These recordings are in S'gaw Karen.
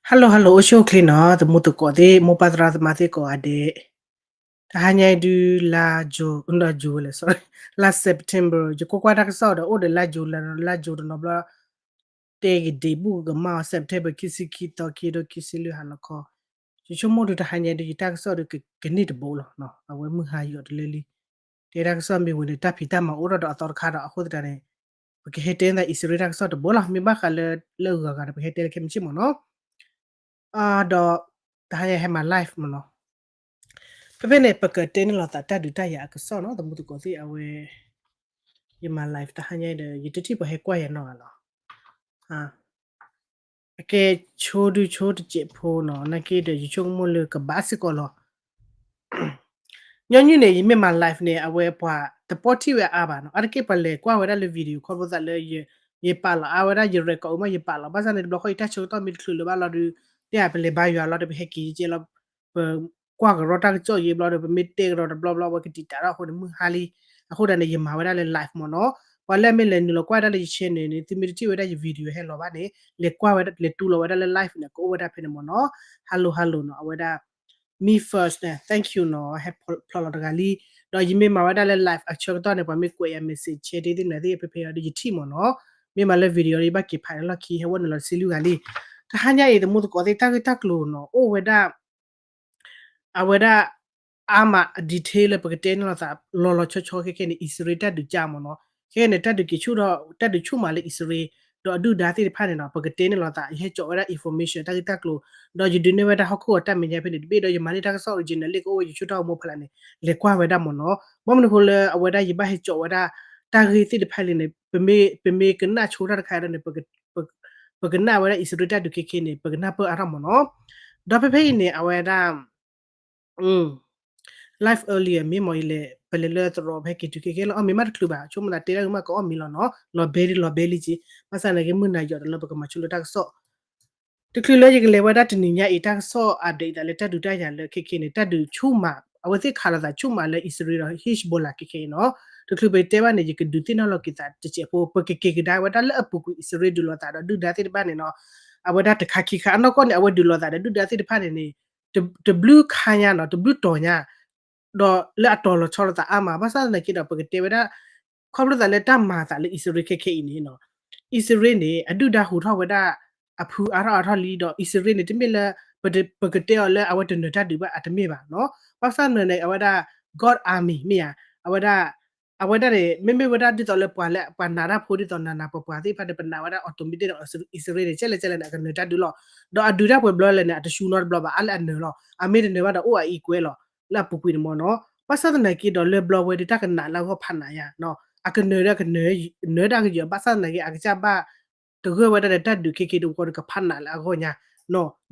Hello hello အိၣ်ဆူၣ်အိၣ်ချ့နီၤ သမူသကိးသ့ၣ် မိၢ်ပၢ်သရၣ်သမါသ့ၣ်ကိးဂၤဒဲး, တဟါညါအံၤဒုးလါ June လါ June ဝဲလဲၣ် sorry လါ September ယကွၢ်ကွၢ်တၢ်ကစီၣ်ဒီး အိၣ်ဒီးလါ June လါ June တနီၤဘျီ တဲကဒံးဘူးကမၣ်အီၤ September ခံဆံခံသီခံထိခံဆံလွံၢ်ဟါလီၤခီ, ယဆိကမိၣ်ဒုးတဟါညါဒုး ယတၢ်ကစီၣ်ဒုးကန့ၢ်တဘိလီၤ, အဝဲမုၢ်ဟါယိာ်တလၢလံ, တဲတၢ်ကစီၣ်မ့ၢ်ဝံၤန့ၣ် တၢ်ဖံးတၢ်မၤအိၣ်ထီၣ်ဒီးအသီတခါဒီး အဃိသတးန့ၣ် ပကဟဲတဲနသးအံၣ်စရ့လးတၢ်ကစီၣ်တဘိလီၤ, မ့ၢ်ဘၣ်ဃးလၢ လၢဂၤဂၤဒီး ပကဟဲတဲလၢခဲမုၢ်ဆ့ၣ်မ့ၢ်နီၤ. ဒီး တဟါညါဟဲမၤ live မ့ၢ်နီၤ, ဖဲဖဲန့ၣ် ပကတဲန့ၢ်လိာ်သးတၢ်ဒုးတၢ်ယၤအကစီၣ်နီၤ သမူသကိးသ့ၣ် အဝဲ ယမၤ live တဟါညါဒီး ယတထံၣ်ပှၤဟဲကွၢ်ယၤနီတဂၤလီၤ. အကဲဆိဒုဆိတစဲးဖိနီၤ နာ်က့ဒီး ယဆိကမိၣ်လၢကဘၣ်စ့ၢ်ကီးလီၤ. ညီနုၢ်န့ၣ် ယမ့ၢ်မၤ live န့ၣ် အဝဲပှၤတပိာ်ထံၣ်ဝဲအါဘၣ်နီၤ, အါတက့ၢ်ပှၤလဲၤကွၢ်ဝဲဒၣ်လၢ video ခီဖျိသးလၢ ယပာ်လီၤအါဝဲဒၣ် ယ record အူမး ယပာ်လီၤ, ဘၣ်ဆၣ်န့ၣ် တဘျီဃီယတၢ်ဆၢကတီၢ်မ့ၢ်တချုးလၢၤဘၣ်လီၤဒီး တဲပလဲၤဘါယွၤလီၤဒီး ပဟဲက့ၤယကဲလီၤ, ပကွၢ်ကရီတၢ်ကစီၣ်ယဲဘျီဒီး ပမ့ၢ်တဲကရီတဘျီဘျီ အဝဲကတံာ်တာ်ထီၣ်အဃိန့ၣ် မုၢ်ဟါလံ, အဃိဒၣ်န့ၣ် ယမၤဝဲဒၣ်လၢ live မ့ၢ်နီၤ, ပှၤလၢအမ့ၢ်လဲၤနုာ်လီၤကွၢ်ဒၣ်လၢယ channel န့ၣ် သုမ့ၢ်တထံၣ်ဝဲဒၣ်ယ video ဟဲလီၤဘၣ်န့ၣ် လဲၤကွၢ်ဝဲ လဲၤတူၢ်လီၤဝဲဒၣ်လၢ live န့ၣ် ကအိၣ်ဝဲဒၣ်ဖဲန့ၣ်မ့ၢ်နီၤ. Hello hello နီၤ အဝဲဒၣ် me first န့ၣ် thank you နီၤ ဟဲဖျိးလီၤတဂၤလံ, ဒီးယမ့ၢ်မၤဝဲဒၣ်လၢ live အဆၢကတီၢ်န့ၣ် ပှၤမ့ၢ်ကွဲးယၤ message ဆဲဒ်သ့ၣ်နၤသ့ၣ် ဖဲဖဲအီၤဒီးယထံၣ်မ့ၢ်နီၤ, မ့ၢ်မၤလၢ video ဒီးယဘၣ်က့ၤဖးန့ၣ်လီၢ်ခံ ဟဲဝဲနုာ်လီၤတဆံလွံၢ်ဂၤလံ. တဟါညါအံၤ သမူသကိးသ့ၣ် တၢ်ဂ့ၢ်တၢ်ကျိၤနီၤ အိၣ်ဝဲဒၣ် အဝဲဒၣ် အါမး detail လၢပကတဲန့ၢ်လိာ်သး လီၤလီၤဆီဆီခဲခဲန့ၣ် အံၣ်စရ့လးတၢ်ဒုးကၢ်မ့ၢ်နီၤ, ခဲခဲန့ၣ် တၢ်ဒုးက့ၤဆူၣ်ထီၣ် တၢ်ဒုးဆူၣ်မးလၢအံၣ်စရ့လး ဒီးအဒုၣ်ဒါသ့ၣ်တဖၣ်န့ၣ်နီၤ ပကတဲန့ၢ်လိာ်သး ယဟဲကၠီးဝဲဒၣ် information တၢ်ဂ့ၢ်တၢ်ကျိၤ, ဒီးယဒုးနဲၣ်ဝဲဒၣ်ဟီၣ်ခိၣ်အတၢ်မဲာ်ညါဖဲန့ၣ် တဘ့ၣ်ဒီးယမၤန့ၢ်တၢ်ကစီၣ် original လ့ၣ်ကအိၣ်ဝဲယဆိကမိၣ်တၢ်အိၣ်မူဖီလာ်န့ၣ် လဲၤကွၢ်ဝဲဒၣ်မ့ၢ်နီၤ, ဘၣ်မနုၤဃိလၢအဝဲဒၣ်ယဘၣ်ဟဲကၠီးဝဲဒၣ် တၢ်ဂ့ၢ်သ့ၣ်တဖၣ်လံန့ၣ် ပမ့ၢ်ကနၣ်ဆိတၢ်တခါဒီးန့ၣ် ပကနၣ်ဝဲဒၣ်အံၣ်စရ့လးတၢ်ဒုးခဲခဲန့ၣ် ပကနၢ်ပၢၢ်အါထီၣ်မ့ၢ်နီၤ, ဒီးဖဲဖဲအံၤန့ၣ် အဝဲဒၣ် live earlier မ့ၢ်မ့ၢ်ယလဲၤ ပလဲၤလၢသရိာ်ဖဲက့ၤတုၤခဲခဲလၢအီၣ်မ့ၤမးတချုးဘၣ် ဆိကမိၣ်သးတဲတၢ်ဂ့ၢ်မးကအီၣ်မ့ၤလီၤနီၤ လီၤဘဲလံလီၤဘဲလံက့ၤ ဘၣ်ဆၣ်သနာ်က့မုၢ်နၤယီၤတလၢပကမၤဆိလၢတၢ်ကစီၣ် တချုးလၢယကလဲၤဝဲဒၣ်တနံၤညါအံၤ တၢ်ကစီၣ် update သးလၢတၢ်ဒုးတၢ်ယၤလၢခဲခဲန့ၣ် တၢ်ဒုးဆူၣ်မး အဝဲသ့ၣ်ခးလိာ်သးဆူၣ်မးလၢအံၣ်စရ့လးဒီး Hezbollah ခဲခဲအံၤနီၤ, တချုးပတဲဘၣ်န့ၣ် ယကဒုးသ့ၣ်နီၣ်လီၤက့ၤသးတစဲးဖိ ပကက့ၤကဒါဝဲဒၣ်လၢအပူၤကွံာ်အံၣ်စရ့လးဒုးလိာ်သးဒီးဒုၣ်ဒါသ့ၣ်တဖၣ်န့ၣ်နီၤ, အဝဲဒၣ်တခါခံခါအနီၢ်ကီၢ်န့ၣ် အဝဲဒုးလိာ်သးဒီးဒုၣ်ဒါသ့ၣ်တဖၣ်န့ၣ်န့ၣ် တဘျုးခါညါနီၤ တဘျုးတီၤညါ ဒီးလၢအတီၤလီၤဆီလိာ်သးအါမး ဘၣ်ဆၣ်သနာ်က့ဒီး ပကတဲဝဲဒၣ် ခီဖျိသးလၢတၢ်မၤသးလၢအံၣ်စရ့လးခဲခဲအံၤန့ၣ်နီၤ, အံၣ်စရ့လးန့ၣ် အဒုၣ်ဒါဟူးထီၣ်ဝဲဒၣ် အဖုအါထီၣ်အါထီၣ်လံဒီး အံၣ်စရ့လးန့ၣ် တမ့ၢ်လၢ ပကတဲအီၤလၢအဝဲတနၢၤတၢ်ဒုးဘၣ် အတမ့ၢ်ဘၣ်နီၤ, ဘၣ်ဆၣ်သနာ်က့န့ၣ် အဝဲဒၣ် God Army မ့ၢ်ဧါ, အဝဲဒၣ် အဝဲဒၣ်န့ၣ် မ့မ့ၢ်ဝဲဒၣ်ဒ်သိးလၢပှၤလၢပှၤနာ်တၢ်ဖိဒ်သိးနၤနၤပှၤပှၤသ့ၣ်တဖၣ်ဒီး ပနာ်ဝဲဒၣ် automatic ဒီး အံၣ်စရ့လးန့ၣ် ကဲလဲၣ်ကဲလဲၣ်န့ၣ် အကနၢၤတၢ်ဒုးလီၤ, ဒီးအဒုးတၢ်ပှဲၤဘျီလဲၣ်န့ၣ် အတဆူနီတဘျီဘၣ် အါလၢအနၢၤလီၤ, အမ့ၢ်တနၢၤဘၣ်ဒီးအိၣ်အ equal လီၤ လၢအပူၤကွံာ်န့ၣ်မ့ၢ်နီၤ, ဘၣ်ဆၣ်သနာ်က့ဒီးလၢဘျီဝဲဒၣ်တၢ်ကနးလၢအဂီၢ်ဖးနးညါ, အကနၢၤဒီးကနၢၤ နၢၤတၢ်ကယၢၤ ဘၣ်ဆၣ်သနာ်က့ အကစၢ်ဘၣ် တဂၢၢ်ဝဲဒၣ်ဒီးတၢ်ဒုးခဲခဲတဝီဒီးကဖးနးလၢအဂီၢ်ညါ,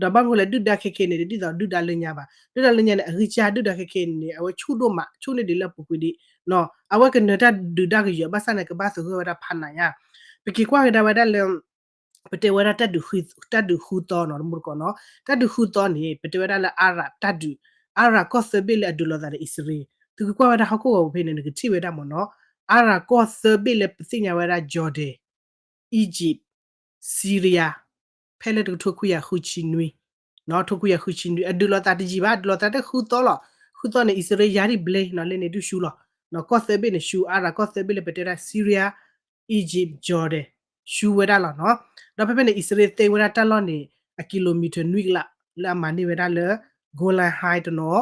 ဒီးဘၣ်မနုၤဃိလဲၣ် ဒုၣ်ဒါခဲခဲန့ၣ် ဒ်သိးဒုၣ်ဒါလၢညါဘၣ်, ဒုၣ်ဒါလၢညါန့ၣ် အဂံၢ်စၢ်ဒုၣ်ဒါခဲခဲန့ၣ် အဝဲဆူၣ်ဒိၣ်မး ဆူၣ်န့ၢ်ဒံးလၢအပူၤကွံာ်ဒံး, အဝဲကနၢၤတၢ်ဒုးတၢ်ကယၢၤ ဘၣ်ဆၣ်န့ၣ် ကဘၣ်သဂၢၢ်ဝဲဒၣ်ဖးနးညါ, ပက့ၤကွၢ်ကဒါဝဲဒၣ်လၢ ပတဲဝဲဒၣ် တၢ်ဒုးဃုသီနီၤ တမူတကိးနီၤ, တၢ်ဒုးဃုသီန့ၣ် ပတဲဝဲဒၣ်လၢ Arab တၢ်ဒုး, Arab ကီၢ်သၢဘ့ၣ်လၢအဒုးလိာ်သးဒီးအံၣ်စရ့လး, သုကကွၢ်ဝဲဒၣ်ဟီၣ်ခိၣ်ဂီၤပူၤဖဲန့ၣ် နကထံၣ်ဝဲဒၣ်မ့ၢ်နီၤ, Arab ကီၢ်သၢဘ့ၣ်လၢပသ့ၣ်ညါဝဲဒၣ် Jordan, Egypt, Syria, ဖဲလၢတကထိခွံကယၤဃုဆံနွံ, တကထိခွံကယၤဃုဆံနွံ အဒုးလိာ်သးတယံာ်ဘၣ် ဒုးလိာ်သးတဃုသီလီၤ, ဃုသီန့ၣ် အံၣ်စရ့လးယၤဒ်ဘျ့နီၤ လၢန့ၣ်ဒုးဆူလီၤ, ကီၢ်သၢဘ့ၣ်န့ၣ်ဆူ Arab ကီၢ်သၢဘ့ၣ်လၢပတဲဒၣ် Syria, Egypt, Jordan ဆူဝဲဒၣ်လီၤနီၤ, ဒီးဖဲဖဲန့ၣ် အံၣ်စရ့လးသ့ဝဲဒၣ်တၢ်လီၢ်န့ၣ် အ kilometer နွံကလး လၢအမၤန့ၢ်ဝဲဒၣ်လၢ Golan Heights တနီၤ,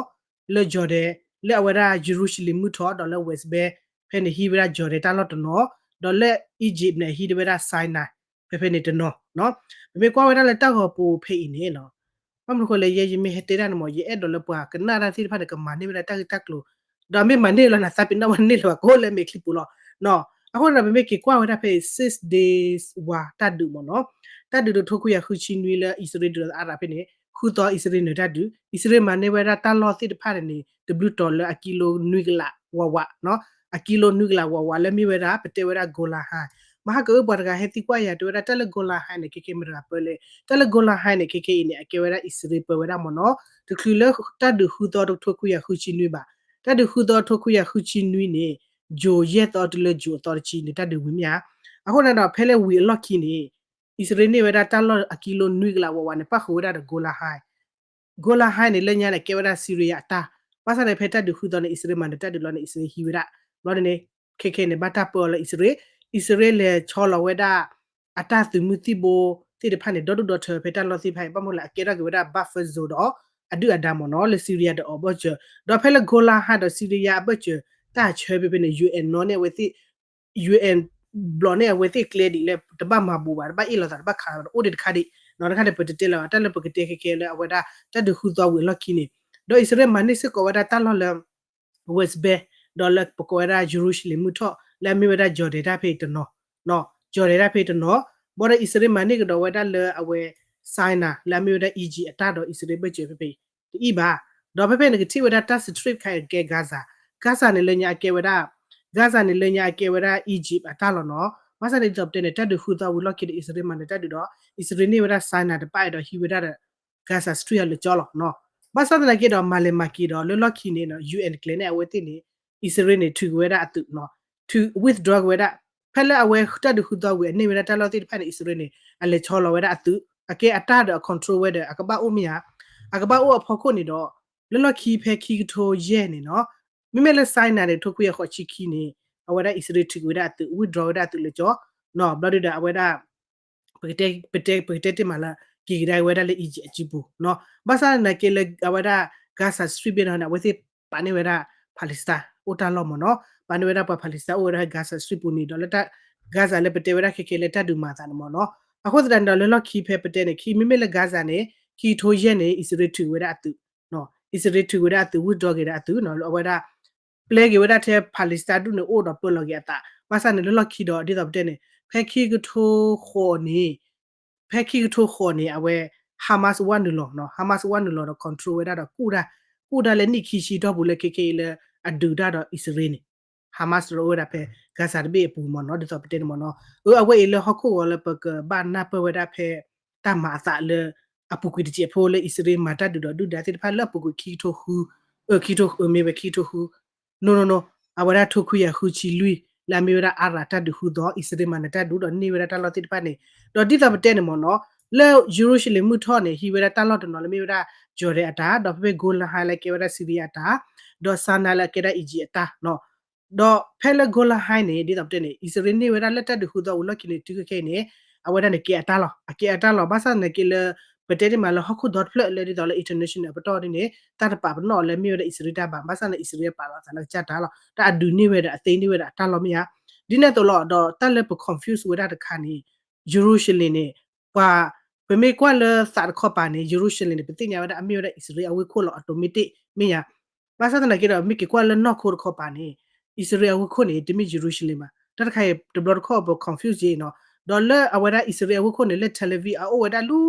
လၢ Jordan လၢအဝဲဒၣ် Jerusalem မုၢ်ထီၣ် ဒီးလၢ West Bank ဖဲန့ၣ်ဟံးဝဲဒၣ် Jordan တၢ်လီၢ်တနီၤ, ဒီးလၢ Egypt န့ၣ် ဟံးဒၣ်ဝဲဒၣ် Sinai ဖဲဖဲန့ၣ်တနီၤ, ပမ့ၢ်ကွၢ်ဝဲဒၣ်လၢတၢ်ဂီၤပူၤဖဲအံၤန့ၣ်နီၤ, ဘၣ်မနုၤဃိလဲၣ် ယဲယမ့ၢ်ဟဲတဲတၢ်န့ၣ်မ့ၢ် ယအဲၣ်ဒိးလၢပှၤကနၣ်တၢ်သ့ၣ်တဖၣ်န့ၣ် ကမၤန့ၢ်ဝဲဒၣ်တၢ်ဂ့ၢ်တၢ်ကျိၤ, ဒီးမ့ၢ်မၤန့ၢ်လီၤန့ၣ် သးပ့ၤနီၣ်ဝဲန့ၢ်လၢၤဘၣ် ကအိၣ်လၢမဲာ်ချံပူၤလီၤ, အဃိဒီးပမ့ၢ်က့ၤကွၢ်ဝဲဒၣ်ဖဲ Six Days War တၢ်ဒုးမ့ၢ်နီၤ, တၢ်ဒုးတကထိခွံကယၤဃုဆံနွံလၢအံၣ်စရ့လးဒုးလိာ်သး Arab ဖဲန့ၣ် ဃုသီအံၣ်စရ့လးနၢၤတၢ်ဒုး, အံၣ်စရ့လးမၤန့ၢ်ဝဲဒၣ်တၢ်လီၢ်သ့ၣ်တဖၣ်န့ၣ်န့ၣ် တဘျုးတီၤလၢအ kilo နွံကလးဝးဝးနီၤ, အ kilo နွံကလးဝးဝးလၢမ့ၢ်ဝဲဒၣ် ပတဲဝဲဒၣ် Golan Heights, မဟါကအုၣ်ပှၤတဂၤဟဲသံကွၢ်ယၤ တဲဝဲဒၣ်တၢ်လၢ Golan Heights န့ၣ် ခဲခဲမတၤတဂၤပၢလဲၣ်, တၢ်လၢ Golan Heights န့ၣ် ခဲခဲအံၤန့ၣ် အကဲဝဲဒၣ်အံၣ်စရ့လးပၢဝဲဒၣ်မ့ၢ်နီၤ, တချုးလၢတၢ်ဒုးဃုသီတကထိခွံကယၤဃုဆံနွံဘၣ်, တၢ်ဒုးဃုသီတကထိခွံကယၤဃုဆံနွံန့ၣ် June ယဲၢ်သီတုၤလၢ June အသီတဆံန့ၣ် တၢ်ဒုးဝံၤမ့ၢ်ဧါ, အဃိန့ၣ်ဒီး ဖဲလၢဝံၤအလီၢ်ခံန့ၣ် အံၣ်စရ့လးန့ၢ်ဝဲဒၣ်တၢ်လီၢ်အကံလိနွံကလးဝးဝးန့ၣ် ပၣ်ဃုာ်ဝဲဒၣ်ဒီး Golan Heights, Golan Heights န့ၣ် လၢညါန့ၣ် ကဲဝဲဒၣ် Syria အတၢ်, ဘၣ်ဆၣ်န့ၣ် ဖဲတၢ်ဒုးဃုသီန့ၣ် အံၣ်စရ့လးမၤနၢၤတၢ်ဒုးလီၤန့ၣ် အံၣ်စရ့လးဟံးဝဲဒၣ်, ဘျီန့ၣ် ခဲခဲန့ၣ် ဘၣ်တၢ်ပၢအီၤလၢအံၣ်စရ့လး, အံၣ်စရ့လးလဲၤဆီလီၤဝဲဒၣ် အတၢ်သုးမုၢ်သံၣ်ဘိသ့ၣ်တဖၣ်န့ၣ် ဒီဒူၣ်ဒီထၢဖဲတၢ်လီၢ်သ့ၣ်တဖၣ်အံၤ ဘၣ်မနုၤလဲၣ် အကဲထီၣ်က့ၤဝဲဒၣ် buffer zone ဒီးအဒုၣ်အဒါမ့ၢ်နီၤ လၢ Syria ဒီးအီၤအဘၢၣ်စၢၤ, ဒီးဖဲလၢ Golan Heights ဒီး Syria အဘၢၣ်စၢၤ တၢ်ဆၢဖဲဖဲန့ၣ် UN နီၣ်န့ၢ်အဝဲသ့ၣ် UN ဘျီန့ၢ်အဝဲသ့ၣ်ကျဲဒ်လဲၣ် တဘၣ်မၤဘူးဘၣ် တဘၣ်အ့ၣ်လိာ်သး တဘၣ်ခးလိာ်သး အိၣ်ဒံးတခါဒံး, တခါန့ၣ် ပတတဲလၢၤဘၣ် တၢ်လၢပကတဲခဲခဲလၢအဝဲဒၣ် တၢ်ဒုးဃုသီဝံၤအလီၢ်ခံန့ၣ်, ဒီးအံၣ်စရ့လးမၤန့ၢ်စ့ၢ်ကီးဝဲဒၣ်တၢ်လီၢ်လၢ West Bank ဒီးလၢပကိးဝဲဒၣ် ယရူၤၡလ့ၣ်မုၢ်ထီၣ် လၢအမ့ၢ်ဝဲဒၣ် Jordan တၢ်ဖဲအံၤတနီၤ, Jordan တၢ်ဖဲအံၤတနီၤ, ဘၣ်ဒီးအံၣ်စရ့လးမၤန့ၢ်ကဒီးဝဲဒၣ်လၢအဝဲ Sinai လၢအမ့ၢ်ဝဲဒၣ် Egypt အတၢ်ဒီးအံၣ်စရ့လးဘၢၣ်စၢၤဖဲဖဲအံၤ တအံၣ်ဘၣ်, ဒီးဖဲဖဲန့ၣ်ကထံၣ်ဝဲဒၣ်တၢ် strip ခါအံၤကဲ Gaza, Gaza န့ၣ်လၢညါအကဲဝဲဒၣ် Gaza န့ၣ်လၢညါအကဲဝဲဒၣ် Egypt အတၢ်လီၤနီၤ, ဘၣ်ဆၣ်န့ၣ်ဒ်သိးပတဲန့ၣ် တၢ်ဒုးဃုသီဝံၤလီၢ်ခံဒီး အံၣ်စရ့လးမၤနၢၤတၢ်ဒုးဒီး အံၣ်စရ့လးန့ၢ်ဝဲဒၣ် Sinai တပၣ်အံၤဒီးဟံးဝဲဒၣ်ဒီး Gaza Strip အလၢကၠီလီၤနီၤ, ဘၣ်ဆၣ်သနာ်က့ဒီး မၤလဲၤမၤက့ၤဒီး လၢလီၢ်ခံန့ၣ် UN ကျဲန့ၣ် အဝဲသ့ၣ်န့ၣ် အံၣ်စရ့လးန့ၣ် ထုးက့ၤဝဲဒၣ်အသုးနီၤ, ထုး withdraw က့ၤဝဲဒၣ်, ဖဲလၢအဝဲတၢ်ဒုးဃုသီဝံၤအန့ၢ်ဝဲဒၣ်တၢ်လီၢ်သ့ၣ်တဖၣ်န့ၣ် အံၣ်စရ့လးန့ၣ် အလဲၤဆီလီၤဝဲဒၣ်အသုး, အကဲအတၢ်ဒီးအ control ဝဲဒီး အကဘၣ်အိၣ်မ့ၢ်ဧါ, အကဘၣ်အိၣ်အဖီခိၣ်န့ၣ်ဒီး လၢလီၢ်ခံဖဲခံကထိယဲၢ်န့ၣ်နီၤ, မ့မ့ၢ်လၢ Sinai န့ၣ် ထိခွံကယၤဃိးဆံခံန့ၣ် အဝဲဒၣ်အံၣ်စရ့လးထုးက့ၤဝဲဒၣ်အသုး withdraw ဝဲဒၣ်အသုးလၢကၠီနီၤ, ဘျီဒုဒီးအဝဲဒၣ် ပကတဲ ပကတဲတ့ၢ်မးလၢ က့ၤကဒါဝဲဒၣ်လၢ Egypt အစုပူၤနီၤ, ဘၣ်ဆၣ်သနာ်က့လၢအဝဲဒၣ် Gaza Strip ဘ့ၣ်နီၤန့ၣ် အဝဲသ့ၣ်ပာ်န့ၢ်ဝဲဒၣ် Palestine အိၣ်တၢ်လီၢ်မ့ၢ်နီၤ, ပာ်န့ၢ်ဝဲဒၣ်ပှၤ Palestine အိၣ်ဝဲဒၣ် Gaza Strip ပူၤန့ၣ်ဒီးလၢ Gaza လၢပတဲဝဲဒၣ်ခဲခဲလၢတၢ်ဒုးမၤအသးန့ၣ်မ့ၢ်နီၤ, အဃိသတးန့ၣ်ဒီးလၢလီၢ်ခံဖဲပတဲန့ၣ် ခံမ့မ့ၢ်လၢ Gaza န့ၣ် ခံကထိယဲၢ်န့ၣ် အံၣ်စရ့လးထုးက့ၤဝဲဒၣ်အသုး အံၣ်စရ့လးထုးက့ၤဝဲဒၣ်အသုး withdraw က့ၤဒၣ်အသုးနီၤ, အဝဲဒၣ် ပျဲက့ၤဝဲဒၣ်ထဲ Palestine ဒူၣ်န့ၣ် အိၣ်ဒီးပၢလီၤက့ၤအသး, ဘၣ်ဆၣ်န့ၣ်လၢလီၢ်ခံဒီး ဒ်သိးပတဲန့ၣ် ဖဲခံကထိဃိးန့ၣ် ဖဲခံကထိဃိးန့ၣ် အဝဲ Hamas ဝဲနုာ်လီၤနီၤ, Hamas ဝဲနုာ်လီၤဒီး control ဝဲဒၣ်ဒီး ကူၣ်တၢ် ကူၣ်တၢ်လၢနံၣ်ခံဆံတီၢ်ပူၤလၢခဲခဲအံၤလၢ အဒုးတၢ်ဒီးအံၣ်စရ့လးန့ၣ် Hamas ဒီးအိၣ်ဝဲဒၣ်ဖဲ Gaza တဘ့ၣ်အပူၤမ့ၢ်နီၤ, ဒ်သိးပတဲန့ၣ်မ့ၢ်နီၤ, အၢ အဝဲအံၤလၢဟီၣ်ခိၣ်ဂီၤလၢပကဘၣ်နၢ်ပၢၢ်ဝဲဒၣ်ဖဲ တၢ်မၤအသးလၢ အပူၤကွံာ်တစဲးဖိလၢအံၣ်စရ့လးမၤတၢ်ဒုးဒီးဒုၣ်ဒါသ့ၣ်တဖၣ်လၢအပူၤကွံာ်ခံကထိဃု, အၢ ခံကထိ အၢ မ့ၢ်ဝဲခံကထိဃု နီၢ်နီၢ်နီၢ်, အဝဲဒၣ်ထိခွံကယၤဃုဆံလွံၢ် လၢအမ့ၢ်ဝဲဒၣ် Arab တၢ်ဒုးဃုသီ အံၣ်စရ့လးမၤနၢၤတၢ်ဒုးဒီးန့ၢ်ဝဲဒၣ်တၢ်လီၢ်သ့ၣ်တဖၣ်န့ၣ်, ဒီးဒ်သိးပတဲန့ၣ်မ့ၢ်နီၤ, လၢယရူၤၡလ့ၣ်မုၢ်ထီၣ်န့ၣ် ဟံးဝဲဒၣ်တၢ်လီၢ်တနီၤလၢမ့ၢ်ဝဲဒၣ် Jordan အတၢ်, ဒီးဖဲဖဲ Golan Heights လၢကဲဝဲဒၣ် Syria အတၢ်, ဒီး Sinai လၢကဲဒၣ် Egypt အတၢ်နီၤ, ဒီးဖဲလၢ Golan Heights န့ၣ် ဒ်သိးပတဲန့ၣ် အံၣ်စရ့လးန့ၢ်ဝဲဒၣ်လၢတၢ်ဒုးဃုသီဝံၤလီၢ်ခံန့ၣ် တုၤခဲခဲအံၤန့ၣ် အဝဲဒၣ်န့ၣ်ကဲအတၢ်လီၤ, အကဲအတၢ်လီၤ, ဘၣ်ဆၣ်သနာ်က့လၢ ပတဲန့ၣ်မးလၢဟီၣ်ခိၣ်ဒီတဖျၢၣ်လၢဒ်သိးလၢ international အပတီၢ်ဒ်န့ၣ် တၢ်တပာ်ပနီၣ်လၢမ့ၢ်ဝဲဒၣ်အံၣ်စရ့လးတၢ်ဘၣ်, ဘၣ်ဆၣ်န့ၣ် အံၣ်စရ့လးပာ်လီၤအသးလၢကစၢ်တၢ်လီၤ, တၢ်အဒုးန့ၢ်ဝဲဒီးအသ့န့ၢ်ဝဲဒၣ်အတၢ်လီၤမ့ၢ်ဧါ, ဒ်န့ၣ်အသိးလီၤ, ဒီးတၢ်လၢပ confuse ဝဲဒၣ်တခါန့ၣ် ယရူၤၡလ့ၣ်န့ၣ် ပှၤ ပမ့ၢ်ကွၢ်လၢသးတခီပၤန့ၣ် ယရူၤၡလ့ၣ်န့ၣ် ပသ့ၣ်ညါဝဲဒၣ်အမ့ၢ်ဝဲဒၣ်အံၣ်စရ့လးအဝ့ၢ်ခိၣ်လီၤ automatic မ့ၢ်ဧါ, ဘၣ်ဆၣ်သနာ်က့ဒီး မ့ၢ်က့ၤကွၢ်လၢနီၢ်ခိတခီပၤန့ၣ် အံၣ်စရ့လးအဝ့ၢ်ခိၣ်န့ၣ် တမ့ၢ်ယရူၤၡလ့ၣ်ဘၣ်, တၢ်တခါအံၤ တဘျီတခီၣ်ပ confuse ယဲအံၤနီၤ, ဒီးလၢအဝဲဒၣ်အံၣ်စရ့လးအဝ့ၢ်ခိၣ်န့ၣ် လၢ Tel Aviv အအိၣ်ဝဲဒၣ်လူ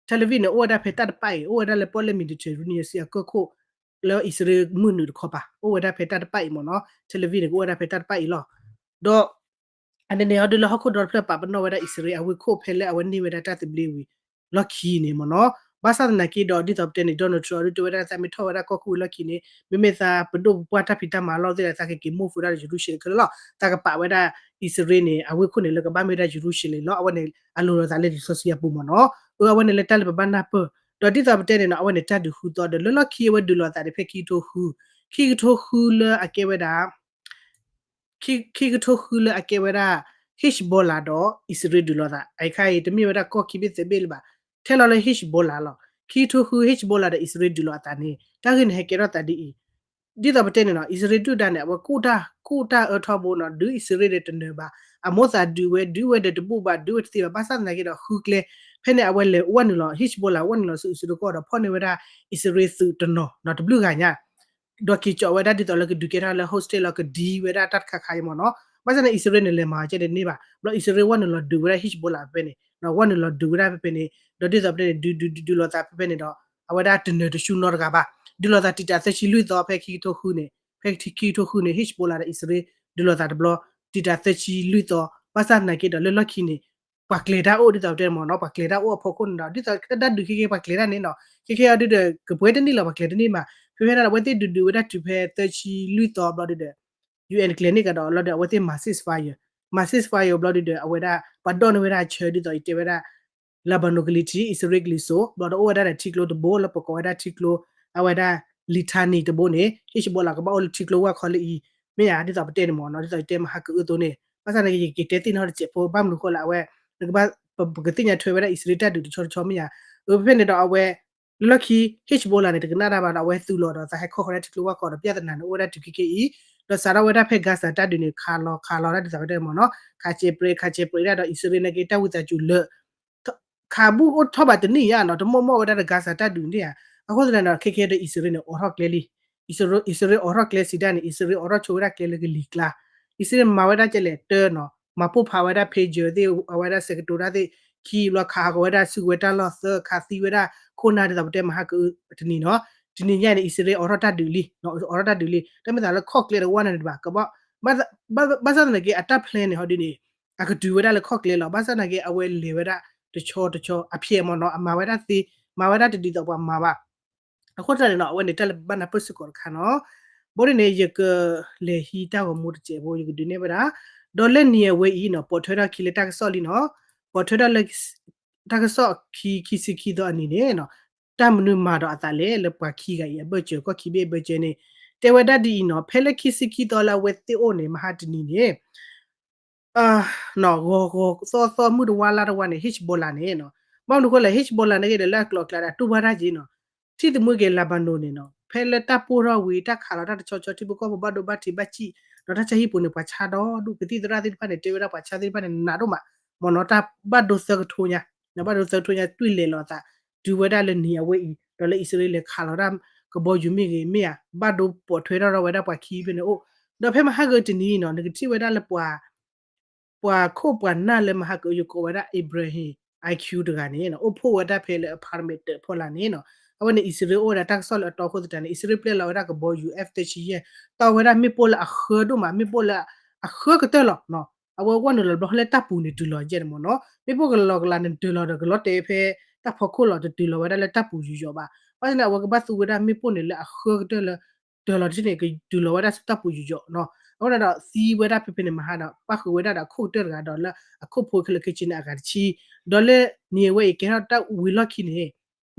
Tel Aviv န့ၣ် အိၣ်ဝဲဒၣ်ဖဲတၢ်တပၣ်အံၤ အိၣ်ဝဲဒၣ်လၢပီၣ်လဲၣ် Mediterranean Sea အကၢၢ်ခိၣ် လၢအံၣ်စရ့လးမုၢ်နုာ်တခီပၤ အိၣ်ဝဲဒၣ်ဖဲတၢ်တပၣ်အံၤမ့ၢ်နီၤ, Tel Aviv န့ၣ် ကအိၣ်ဝဲဒၣ်ဖဲတၢ်တပၣ်အံၤလီၤ, ဒီး အန့ၣ်န့ၣ် အီၤဒုးလၢဟီၣ်ခိၣ်ဒီတဖျၢၣ်ပာ်ပနီၣ်ဝဲဒၣ်အံၣ်စရ့လးအဝ့ၢ်ခိၣ် ဖဲလၢအဝဲန့ၢ်ဝဲဒၣ်တၢ်သဘျ့ဝံၤ လီၢ်ခံန့ၣ်မ့ၢ်နီၤ, ဘၣ်ဆၣ်သနာ်က့ဒီး ဒ်သိးပတဲန့ၣ် Donald Trump အီၤဒုးတဲဝဲဒၣ်သးမ့ၢ်ထီၣ်ဝဲဒၣ်ကီၢ်ခိၣ်ဝံၤလီၢ်ခံန့ၣ် မ့မ့ၢ်သးပဒိၣ်ပပှၢ်တၢ်ဖံးတၢ်မၤအလီၢ်သ့ၣ်ဒီး သးကက့ၤ move ဝဲဒၣ်ဒီး ယရူၤၡလ့ၣ်ခဲလၢာ်လီၤ, သးကပာ်ဝဲဒၣ်အံၣ်စရ့လးန့ၣ် အဝ့ၢ်ခိၣ်န့ၣ် လၢကဘၣ်မ့ၢ်ဝဲဒၣ်ယရူၤၡလ့ၣ်လီၤ, အဝဲန့ၣ် အလိၤလိာ်သးလၢလံာ်စီဆှံအပူၤမ့ၢ်နီၤ, အၢ အဝဲန့ၣ်လၢတၢ်လၢပဘၣ်နၢ်ပၢၢ်, ဒီးဒ်သိးပတဲန့ၣ်နီၤ အဝဲန့ၣ်တၢ်ဒုးဃုသီဒီး လၢလီၢ်ခံအဝဲဒုးလိာ်သးန့ၣ် ဖဲခံကထိဃု, ခံကထိဃုလၢအကဲဝဲဒၣ် ခံကထိဃုလၢအကဲဝဲဒၣ် Hezbollah ဒီးအံၣ်စရ့လးဒုးလိာ်သး, အခဲအံၤ တမ့ၢ်ဝဲဒၣ်ကီၢ်ခံဘ့ၣ်သ့ဘ့ၣ်လၢၤဘၣ်, ထဲလီၤလၢ Hezbollah လီၤ. ခံကထိဃု Hezbollah ဒီးအံၣ်စရ့လးဒုးလိာ်အသးန့ၣ် တၢ်ဂ့ၢ်န့ၣ်ဟဲကဲထီၣ်သးဒ်အံၤ, ဒ်သိးပတဲန့ၣ်နီၤ အံၣ်စရ့လးဒုၣ်ဒါန့ၣ် အဝဲကူၣ်တၢ် ကူၣ်တၢ်အၢထီဘိနီၤ ဒုးအံၣ်စရ့လးဒီးတနၢၤဘၣ်, အမိၢ်သးဒုးဝဲ ဒုးဝဲဒီးတဘူၣ်ဘၣ် ဒုးဝဲတသ့ဘၣ်, ဘၣ်ဆၣ်သနာ်က့ဒီးဃုကျဲ, ဖဲန့ၣ် အဝဲလဲၤဝဲနုာ်လီၤ Hezbollah ဝဲနုာ်လီၤဆူအံၣ်စရ့လးကီၢ်ဒီး ဖီၣ်န့ၢ်ဝဲဒၣ်အံၣ်စရ့လးသုးတနီၤနီၤ တဘျုးဂၤညါ ဒီးက့ၤကၠီးဝဲဒၣ်ဒ်သိးလၢကဒုးကဲထီၣ်လၢ hostage လီၤ ကဒံဝဲဒၣ်တၢ်တခါခါအံၤမ့ၢ်နီၤ, ဘၣ်ဆၣ်န့ၣ် အံၣ်စရ့လးန့ၣ် လဲၤမၤအီၤကဲန့ၣ်တန့ၢ်ဘၣ်, ဘျီအံၣ်စရ့လးဝဲနုာ်လီၤဒုးဝဲဒၣ် Hezbollah ဖဲန့ၣ်, ဝဲနုာ်လီၤဒုးဝဲဒၣ်ဖဲဖဲန့ၣ်, ဒီးဒ်သိးပတဲန့ၣ် ဒုးဒုးဒုးဒုးလိာ်သးဖဲဖဲန့ၣ်ဒီး အဝဲဒၣ်တနၢၤတဆူနီတဂၤဘၣ်, ဒုးလိာ်သးတံာ်တာ်သၢဆံလွံၢ်သီ ဖဲခံကထိဃုန့ၣ်, ဖဲခံကထိဃုန့ၣ် Hezbollah ဒီးအံၣ်စရ့လး ဒုးလိာ်သးတဘျီ တံာ်တာ်သၢဆံလွံၢ်သီ, ဘၣ်ဆၣ်သနာ်က့ဒီးလၢလီၢ်ခံန့ၣ် ပှၤကျဲၤတၢ်အိၣ်ဒ်သိးပတဲမ့ၢ်နီၤ, ပှၤကျဲၤတၢ်အိၣ်အဖီခိၣ်န့ၣ်ဒီး ဒ်သိးတၢ်ဒုးခဲကဲပှၤကျဲၤတၢ်န့ၣ်နီၤ, ခဲကဲအီၤဒုးဒီး ကပှဲၤတန့ၢ်လီၤ ပှၤကျဲၤတန့ၢ်ဘၣ်, ဖဲဖဲဒၣ်ဒီး အဝဲသ့ၣ်ဒုးဒုးဝဲဒၣ်တုၤဖဲသၢဆံလွံၢ်သီဘျီဒုးဒီး UN ကျဲၤန့ၢ်ကဒီးလီၤဒီး အဝဲသ့ၣ်မၤ ceasefire မၤ ceasefire ဘျီဒုဒီး အဝဲဒၣ် ပှၤဒိးန့ၢ်ဝဲဒၣ်ဆၢ ဒ်သိးယတဲဝဲဒၣ် Lebanon ကလံၤထံး အံၣ်စရ့လးကလံၤစိး ဘျီဒီးအိၣ်ဝဲဒၣ်ဒီးထံကျိတဘိလၢပကိးဝဲဒၣ်ထံကျိ အဝဲဒၣ် Litani တဘိန့ၣ် Hezbollah ကဘၣ်အိၣ်လၢထံကျိဝၢ်ခီလၢအံၤ မ့ၢ်ဧါ ဒ်သိးပတဲန့ၣ်မ့ၢ်နီၤ ဒ်သိးယတဲမဟါကအုသိးန့ၣ် ဘၣ်ဆၣ်သနာ်က့ ယကတဲသ့ၣ်နီၣ်တစဲးဖိ ဘၣ်မနုၤဃိလၢအဝဲ ပကသ့ၣ်ညါထွဲဝဲဒၣ်အံၣ်စရ့လးတၢ်ဒုးတဆီတဆီမ့ၢ်ဧါ အဖဲန့ၣ်ဒီးအဝဲ လၢလီၢ်ခံ Hezbollah န့ၣ် တကနၣ်တၢ်ဘၣ်ဒီး အဝဲသူၣ်လီၤဒီးသးဟဲခီဃီၤဒၣ်ထံကျိဝၢ်ခီဒီး ပြဿနာန့ၣ် အိၣ်ဝဲဒၣ်တုၤခဲကဲအံၤ ဒီးစးထီၣ်ဝဲဒၣ်ဖဲ Gaza တၢ်ဒုးန့ၣ် ခးလီၤ ခးလီၤဒၣ်ဒ်သိးပတဲမ့ၢ်နီၤ ခးစဲးပြဲး ခးစဲးပြဲးဒၣ်ဒီး အံၣ်စရ့လးနာ်က့ တၢ်ဝံသးစူၤလၢ ခးဘူးအိၣ်ထီၣ်ဘၣ်တနံၣ်ညါနီၤ တမီၢ်မီၢ်ဝဲဒၣ်ဒီး Gaza တၢ်ဒုးန့ၣ်ဧါ အဃိသတးဒီး ခဲကဲဒီး အံၣ်စရ့လးန့ၣ် အိးထီၣ်ကျဲလံ အံၣ်စရ့လးအိးထီၣ်ကျဲစံးဒၣ်န့ၣ် အံၣ်စရ့လးအိးထီၣ်ဆိဝဲဒၣ်ကျဲလၢကလံၤကျါ အံၣ်စရ့လးမၤဝဲဒၣ်ကဲလဲၣ်တၢ်နီၤ မၤပိၢ်ဖးဝဲဒၣ် pager သ့ၣ် အဝဲဒၣ်စဲးကတိၤတၢ်သ့ၣ် ခံဘျီခးဟးဂီၤဝဲဒၣ် စုကဝဲၤတၢ်လီၢ်သၢ ခးသံဝဲဒၣ် ခိၣ်နၢ်ဒ်သိးပတဲမဟါကအုတနံၤနီၤ တနံၤညါန့ၣ် အံၣ်စရ့လးအိးထီၣ်တၢ်ဒုးလံ အိးထီၣ်တၢ်ဒုးလံ တၢ်မ့ၢ်သးလၢခီၣ်ကျဲတဝၢ်န့ၣ်တဘၣ် ကဘၣ် ဘၣ်ဆၣ်သနာ်က့ အတၢ် plan န့ၣ်ဟီဒ်န့ၣ် အကတုၤဝဲဒၣ်လၢခီၣ်ကျဲလီၤ ဘၣ်ဆၣ်သနာ်က့ အဝဲလဲၤဝဲဒၣ်တဆီတဆီ အဖျဲၣ်မ့ၢ်နီၤ အမၤဝဲဒၣ်သ့ မၤဝဲဒၣ်တဒ်သိးပှၤမၤဘၣ် အဃိသတးန့ၣ်နီၤ အဝဲန့ၣ်တၢ်လၢဘၣ်နၢ်ပၢၢ်စ့ၢ်ကီးတခါနီၤ ဘၣ်ဒ်န့ၣ် ယကလဲၤဟံးတၢ်ဂီၤမူတစဲးဖိ ယကဒုးနဲၣ်ဝဲဒၣ် ဒီးလၢနံၤအဝဲအံၤနီၤ ပိာ်ထွဲထီၣ်ခံလၢတၢ်ကစီၣ်လံနီၤ ပိာ်ထွဲထီၣ်လၢ တၢ်ကစီၣ်ခံ ခံဆံခံသီအနံၤန့ၣ်နီၤ တၢ်မနုၤမၤဒီးအသးလဲၣ် လၢပှၤခံဂၤအံၤအဘၢၣ်စၢၤ ကီၢ်ခံဘ့ၣ်အဘၢၣ်စၢၤန့ၣ် တဲဝဲဒၣ်ဒ်အံၤနီၤ ဖဲလၢခံဆံခံသီလၢအဝဲသ့ၣ်အိၣ်န့ၣ် မဟါတနံၤန့ၣ် ဂီၤဂီၤသီသီမုၢ်တဝါလါတဝါန့ၣ် Hezbollah န့ၣ်နီၤ ဘၣ်မနုၤဃိလဲၣ် Hezbollah န့ၣ်က့ဒီးလၢအကျိၤအကျဲဒီးတူၢ်ဘၣ်တၢ်က့နီၤ ထံၣ်သမူက့ၤ Lebanon န့ၣ်နီၤ ဖဲလၢတၢ်ပိၢ်ထီၣ်ဝံၤ တၢ်ခးလီၤတၢ်တဆီဆီ ထံဖိကီၢ်ဖိဘၣ်ဒိဘၣ်ထံးဘၣ်စံၣ် ဒီးတၢ်ဆါဟံၣ်ပူၤန့ၣ် ပှၤဆါဒီဒူၣ် ကသံၣ်သရၣ်သ့ၣ်တဖၣ်န့ၣ် တဲဝဲဒၣ်ပှၤဆါသ့ၣ်တဖၣ်န့ၣ် နးဒိၣ်မး မ့ၢ်နီၤ တၢ်ဘၣ်ဒိသၢကထိညါ ဘၣ်ဒိသၢကထိညါ တွံၢ်လဲၤလီၤအသး တုၤဝဲဒၣ်လၢနံၤအဝဲအံၤ ဒီးလၢအံၣ်စရ့လးလဲၤခးလီၤတၢ်ကဘီယူၤမ့ၢ်ဂ့ၤ မ့ၢ်ဧါ ဘၣ်ဒိပိာ်ထွဲထီၣ်ထီၣ်ဝဲဒၣ်ပှၤခံဖဲန့ၣ်အိၣ် ဒီးဖဲမဟါဂ့ၤတနံၤနီၤ နကထံၣ်ဝဲဒၣ်လၢပှၤ ပှၤခိၣ်ပှၤနၢ်လၢမဟါကယကိးဝဲဒၣ် Ibrahim Aoun တဂၤန့ၣ်နီၤ အိၣ်ဖှိၣ်ဝဲဒၣ်ဖဲလၢ apartment တၢးဖီလာ်န့ၣ်နီၤ အဝဲန့ၣ်အံၣ်စရ့လးအိၣ်ဝဲဒၣ်တၢ်ကစီၣ်လၢအတီခိၣ်သတးန့ၣ် အံၣ်စရ့လးပျဲလီၤဝဲဒၣ်ကဘီယူၤ F သၢဆံယဲၢ် တီဝဲဒၣ်မ့ၣ်ပိၢ်လၢအဃၢဒိၣ်မး မ့ၣ်ပိၢ်လၢအဃၢကတၢၢ်လီၤ အဝဲဝဲနုာ်လီၤဘျီလၢတၢ်ပူၤန့ၣ်တုၤလီၤယဲၢ်န့ၣ်မ့ၢ်နီၤ မ့ၣ်ပိၢ်ကလီၤကလီၤန့ၣ်တုၤလီၤဒီးကလီၤတဲာ်ဖဲ တၢ်ဖီခိၣ်လီၤ တတုၤလီၤဝဲဒၣ်လၢတၢ်ပူၤယူၤယီၤဘၣ် ဘၣ်ဆၣ်န့ၣ် အဝဲကဘၣ်သူဝဲဒၣ်မ့ၣ်ပိၢ်န့ၣ်လၢအဃၢကတၢၢ်လၢ တၢၤလီၤတထံၣ်န့ၣ် ကတုၤလီၤဝဲဒၣ်ဆူတၢ်ပူၤယူၤယီၤနီၤ အဃိန့ၣ်ဒီးသံဝဲဒၣ်ဖဲဖဲန့ၣ်မဟါဒီး ပၣ်ဃုာ်ဝဲဒၣ်ဒီးအခိၣ်ကတၢၢ်တဂၤဒီးလၢအခိၣ်ဖိခဲလၢာ်ခဲဆ့န့ၣ်အဂၤတဆံ ဒီးလၢနံၤအဝဲအံၤကဲထီၣ်တၢ်ဝံၤလီၢ်ခံန့ၣ်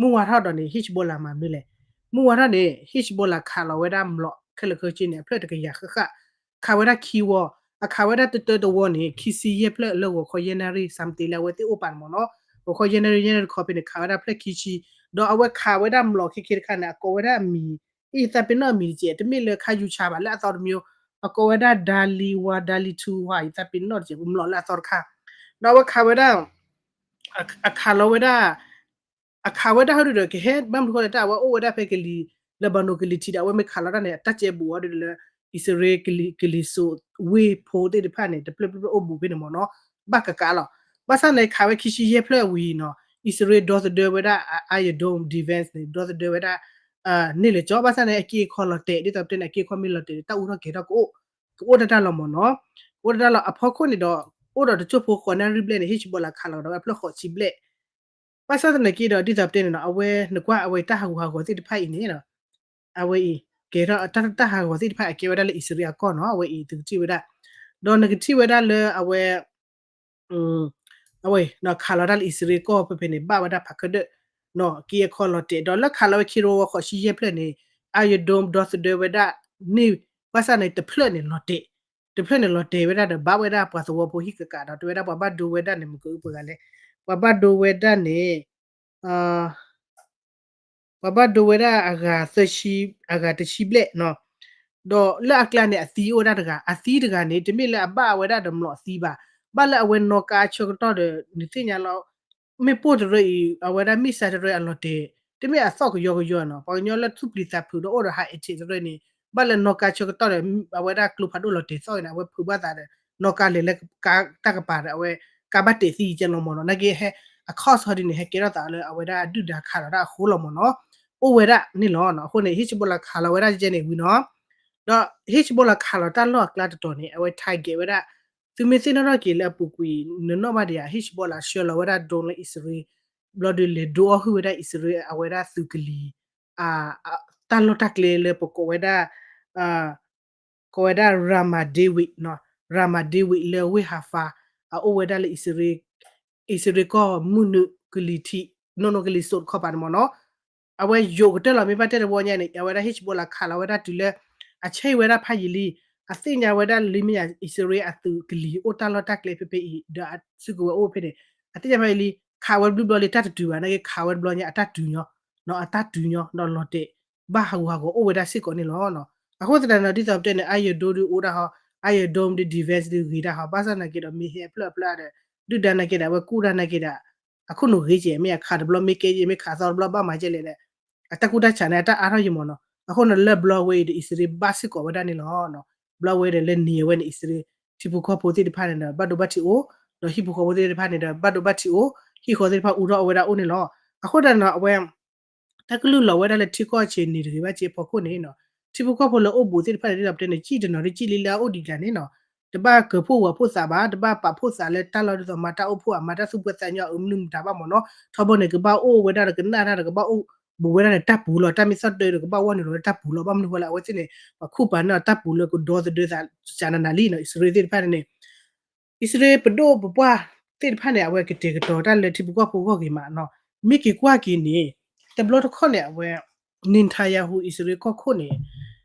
မုၢ်ဝါထီၣ်ဒီးန့ၣ် Hezbollah မၤမနုၤလဲၣ် မုၢ်ဝါထီၣ်န့ၣ် Hezbollah ခးလီၤဝဲဒၣ်မျိာ်ခဲလၢာ်ခဲဆ့န့ၣ် အဖျၢၣ်တကယၤဃၣ်ဃၣ် ခးဝဲဒၣ်ခံဝီ အခးဝဲဒၣ်တတၢတဝီန့ၣ် ခံဆံယဲၢ်ဖျၢၣ်လၢဂီၤခီယဲၢ်နၣ်ရံၣ် something လၢအဝဲသ့ၣ်အိၣ်ပာ်န့ၣ်မ့ၢ်နီၤ ဂီၤခီယဲၢ်နၣ်ရံၣ်ယဲၢ်နၣ်ရံၣ်တခီဖဲန့ၣ် ခးဝဲဒၣ်ဖျၢၣ်ခံဆံ ဒီးအဝဲခးဝဲဒၣ်မျိာ်ခဲခဲတခါန့ၣ် အကိးဝဲဒၣ်အမံၤ အံၤသးပ့ၤနီၣ်အမံၤတကဲး တမ့ၢ်လၢခါယူၤဆါဘၣ် လၢအသီတမံၤ အကိးဝဲဒၣ် Dali one Dali two ဝါ အံၤသးပ့ၤနီၣ်တကဲး မျိာ်လၢအသီတခါ ဒီးအဝဲခးဝဲဒၣ် အခးလီၤဝဲဒၣ် အခးဝဲဒၣ်ဟီဒုဒီး ကဟဲဘၣ်မနုၤဃိလဲၣ် တၢ်အဝဲအိၣ်ဝဲဒၣ်ဖဲကလံၤ Lebanon ကလံၤထံးဒီး အဝဲမ့ၢ်ခးလီၤတၢ်န့ၣ် အတၢ်ကဲဘူးအီၤဒုဒီးလၢ အံၣ်စရ့လးကလံၤစိးဝ့ၢ်ဖိသ့ၣ်တဖၣ်န့ၣ် တဖျၢၣ်ဖျၢၣ်ဖျၢၣ်အိၣ်ဘူးဖဲန့ၣ်မ့ၢ်နီၤ ဘၣ်ကကးလီၤ ဘၣ်ဆၣ်န့ၣ် ခးဝဲခံဆံယဲၢ်ဖျၢၣ်ဝံၤနီၤ အံၣ်စရ့လးဒီသဒၢဝဲဒၣ် Iron Dome defense န့ၣ် ဒီသဒၢဝဲဒၣ် န့ၣ်လဲၣ်ကၠီ ဘၣ်ဆၣ်န့ၣ် အက့အခီလီၤတဲာ် ဒ်သိးပတဲန့ၣ် အက့အခီမ့ၢ်လီၤတဲာ် တၢ်အူထီၣ်ကဲၤထီၣ်ကအိၣ် ကအိၣ်တၢ်တၢ်လီၤမ့ၢ်နီၤ ကအိၣ်တၢ်တၢ်လီၤ အဖီခိၣ်န့ၣ်ဒီး အိၣ်ဒီးတစိၢ်ဖိဃိးနၣ်ရံၣ်ဘျဲၣ်န့ၣ် Hezbollah ခးလီၤဒီးဝဲဖျၢၣ်ဃိးဆံဘျဲၣ် ဘၣ်ဆၣ်သနာ်က့ဒီး ဒ်သိးပတဲန့ၣ်နီၤ အဝဲနကွၢ်အဝဲတၢ်ဟးဂူာ်ဟးဂီၤသ့ၣ်တဖၣ်အံၤန့ၣ် အဝဲအံၤ ကဲထီၣ်တၢ်တၢ်ဟးဂီၤသ့ၣ်တဖၣ်အကဲဝဲဒၣ်လၢအံၣ်စရ့လးအကီၢ်နီၤ အဝဲအံၤသုကထံၣ်ဝဲဒၣ် ဒီးနကထံၣ်ဝဲဒၣ်လၢအဝဲ အဝဲ ခးလီၤတၢ်လၢအံၣ်စရ့လးကီၢ်ဖဲဖဲန့ၣ် ဘၣ်ဝဲဒၣ်ဖးခၢၣ်ဒၢၣ် က့အခီလီၤတဲာ် ဒီးလၢခးလီၤဝဲခံရိဝီဃိးဆံယဲၢ်ဖျၢၣ်န့ၣ် Iron Dome ဒီသဒၢဝဲဒၣ်န့ၣ် ဘၣ်ဆၣ်န့ၣ် တဖျၢၣ်န့ၣ်လီၤတဲာ် တဖျၢၣ်န့ၣ်လီၤတဲာ်ဝဲဒၣ်ဒီး ဘၣ်ဝဲဒၣ်ပှၤသဝီဖိဟံၣ်ကကးဒီး တဲဝဲဒၣ်ပှၤဘၣ်ဒိဝဲဒၣ်န့ၣ် မ့ၢ်ကအုပှဲၤဂၤလဲၣ် ပှၤဘၣ်ဒိဝဲဒၣ်န့ၣ် ပှၤဘၣ်ဒိဝဲဒၣ်အဂၤသၢဆံ အဂၤတဆံဘျဲၣ်နီၤ ဒီးလၢအကျါန့ၣ် အသံအိၣ်ဝဲဒၣ်တဂၤ အသံတဂၤန့ၣ် တမ့ၢ်လၢအဘၣ်ဝဲဒၣ်ဒီးမျိာ်အသံဘၣ် ဘၣ်လၢအဝဲနီၣ်ကါဆၢကတီၢ်ဒီး နသ့ၣ်ညါလီၤ မ့ၣ်ပိၢ်တရၢအံၤ အဝဲဒၣ် missile တရၢအလီၤတဲာ် တမ့ၢ်အသီၣ်ကယီကယီနီၤ ပှၤကညီလၢသူၣ်ပျံၤသးဖုးဒီးအိၣ်ဒီး high tech တရၢန့ၣ် ဘၣ်လၢနီၣ်ကါဆၢကတီၢ်ဒီး အဝဲဒၣ်ကျိဖးဒိၣ်လီၤတဲာ်သီၣ်ဂ့ၤန့ၣ် အဝဲဖုးဘၣ်သးဒီး နီၣ်ကါလဲၤလၢတၢ်ကပၤဒီး အဝဲကါဘၣ်တဲာ်သံကဲလီၤမ့ၢ်နီၤ နာ်က့ဟဲ အ cost ဟီဒ်န့ၣ် ဟဲကဲထီၣ်သးလၢအဝဲဒၣ်ဒုၣ်ဒါခးလီၤတၢ်အဃိလီၤမ့ၢ်နီၤ အိၣ်ဝဲဒၣ်န့ၣ်လီၤ. အဃိန့ၣ် Hezbollah ခးလီၤဝဲဒၣ်ကဲန့ၣ်ဝံၤနီၤ ဒီး Hezbollah ခးလီၤတၢ်လီၢ်အကျါတတီၤန့ၣ် အဝဲ target ဝဲဒၣ် သုမ့ၢ်သ့ၣ်နီၣ်ထီၣ်က့ၤလၢအပူၤကွံာ် နနီၣ်ဘၣ်ဒံးဧါ Hezbollah ဆှၢလီၤဝဲဒၣ် drone လၢအံၣ်စရ့လး ဘျီဒီးလဲၤဒိအီၣ်ဟုၣ်ဝဲဒၣ်အံၣ်စရ့လး အဝဲဒၣ်သုးကလံၤ တၢ်လီၢ်တၢ်ကျဲလၢပကိးဝဲဒၣ် ကိးဝဲဒၣ် Ramat David နီၤ Ramat David လၢဝ့ၢ် Haifa အအိၣ်ဝဲဒၣ်လၢ အံၣ်စရ့လးကီၢ်မုၢ်နုာ်ကလံၤထံး နီၢ်နီၢ်ကလံၤစိးတခီပၤန့ၣ်မ့ၢ်နီၤ. အဝဲယိးကတၢၢ်လီၤ မ့ၢ်ဘၣ်တဲတဝီညါန့ၣ် အဝဲဒၣ် Hezbollah ခးလီၤဝဲဒၣ်တုၤလၢ အဆဲးဝဲဒၣ်ဖးယံာ်လံ, အသ့ၣ်ညါဝဲဒၣ်လံမ့ၢ်ယၤ အံၣ်စရ့လးအသုးကလံၤအိၣ်တၢ်လီၢ်တၢ်ကျဲဖဲဖဲအံၤ ဒီးအစုကဝဲၤအိၣ်ဖဲန့ၣ် အသ့ၣ်ညါဖးယံာ်လံ ခးဝဲတဘျီဘျီလံ တၢ်တတုၤဘၣ် နာ်က့ခးဝဲတဘျီညါ အတၢ်တုၤညီ, နီၤ အတၢ်တုၤညီ ဒီးလီၤတဲာ် ဘၣ်ဟးဂူာ်ဟးဂီၤအိၣ်ဝဲဒၣ်စ့ၢ်ကီးန့ၣ်လီၤ. အဃိသတးန့ၣ်ဒီး ဒ်သိးပတဲန့ၣ် Iron Dome ဒုးအိၣ်ဒၣ်ဟီ, Iron Dome ဒုး defense ဒုးဂ့ၤဒၣ်ဟီ, ဘၣ်ဆၣ်သနာ်က့ဒီး မ့ၢ်ဟဲအဖျၢၣ်အဖျၢၣ်ဒီး ဒုၣ်ဒါနာ်က့ဒီး အဝဲကူၣ်တၢ်နာ်က့ဒီး အခိၣ်နူာ်ဂ့ၤကဲး မ့ၢ်အခးတဘျီမ့ၢ်ကဲယဲၢ် မ့ၢ်ခးသီတဘျီဘၣ်မၤကဲလဲၣ်ဒီး အတၢ်ကူၣ်တၢ်ဆးန့ၣ် အတၢ်အါထီၣ်ယံၤမ့ၢ်နီၤ. အဃိန့ၣ် လၢဘျီဝဲအံၤဒီး အံၣ်စရ့လးဘၣ်စ့ၢ်ကီးဝဲဒၣ်န့ၣ်လီၤ. ဘျီဝဲဒီးလၢနံၤအဝဲန့ၣ် အံၣ်စရ့လး ထံဖိကီၢ်ဖိသ့ၣ်တဖၣ်န့ၣ်ဒီး ဘၣ်ဒိဘၣ်ထံးအိၣ်, ဒီးဟံၣ်ဖိဃီဖိသ့ၣ်တဖၣ်န့ၣ်ဒီး ဘၣ်ဒိဘၣ်ထံးအိၣ်, ဟံၣ်ဃီသ့ၣ်တဖၣ်အူထီၣ်အဝဲဒၣ်အိၣ်န့ၣ်လီၤ. အဃိသတးန့ၣ်ဒီး အဝဲ တၢ်ကလုၢ်လီၤဝဲဒၣ်လၢထံကီၢ်ဆံးန့ၣ်တဂ့ၤဘၣ်စ့အဖီခိၣ်န့ၣ်နီၤ, ထံဖိကီၢ်ဖိလၢအိၣ်ဘူးသ့ၣ်တဖၣ်န့ၣ် ဒ်သိးပတဲန့ၣ် ကံၣ်တနီၤဒ်ကံၣ်လံလၢအအိၣ်ဒံးဒၣ်န့ၣ်နီၤ, တဘၣ်ကၢၤဖှိၣ်ဝးဖှိၣ်သးဘၣ်, တဘၣ်ပာ်ဖှိၣ်သးလၢတၢ်လီၢ်ဒ်သိးမၤတၢ်အိၣ်ဖှိၣ် အမၤတၢ်သူၣ်ဖှံသးညီအမနုၤမတၤဘၣ်မ့ၢ်နီၤ, ထီဘိန့ၣ် ကဘၣ်အိၣ်ဝဲဒၣ်ဒီးကနၣ်တၢ်ဒီး ကဘၣ်အိၣ်ဘူးဝဲဒၣ်န့ၣ် တၢ်ပူၤလီၤ. တၢ်မ့ၢ်သီၣ်တၢ်ဒီး ကဘၣ်ဝီၢ်နုာ်လီၤလၢတၢ်ပူၤလီၤ. ဘၣ်မနုၤဃိလဲၣ် အဝဲသ့ၣ်န့ၣ် ပှၤခူၣ်ပာ်န့ၢ်အီၤတၢ်ပူၤလၢကဒီသဒၢသးစှၤနးနးလံနီၤ, အံၣ်စရ့လးသ့ၣ်တဖၣ်န့ၣ်န့ၣ် အံၣ်စရ့လးပဒိၣ်ပပှၢ်သ့ၣ်တဖၣ်န့ၣ် အဝဲကတဲာ်ကတီၤတၢ်လၢထံဖိကီၢ်ဖိအဂီၢ်ဂ့ၤမးနီၤ, မ့ၢ်က့ၤကွၢ်က့ၤန့ၣ် တဘျီတခီၣ်န့ၣ် အဝဲ Netanyahu အံၣ်စရ့လးကီၢ်ခိၣ်န့ၣ်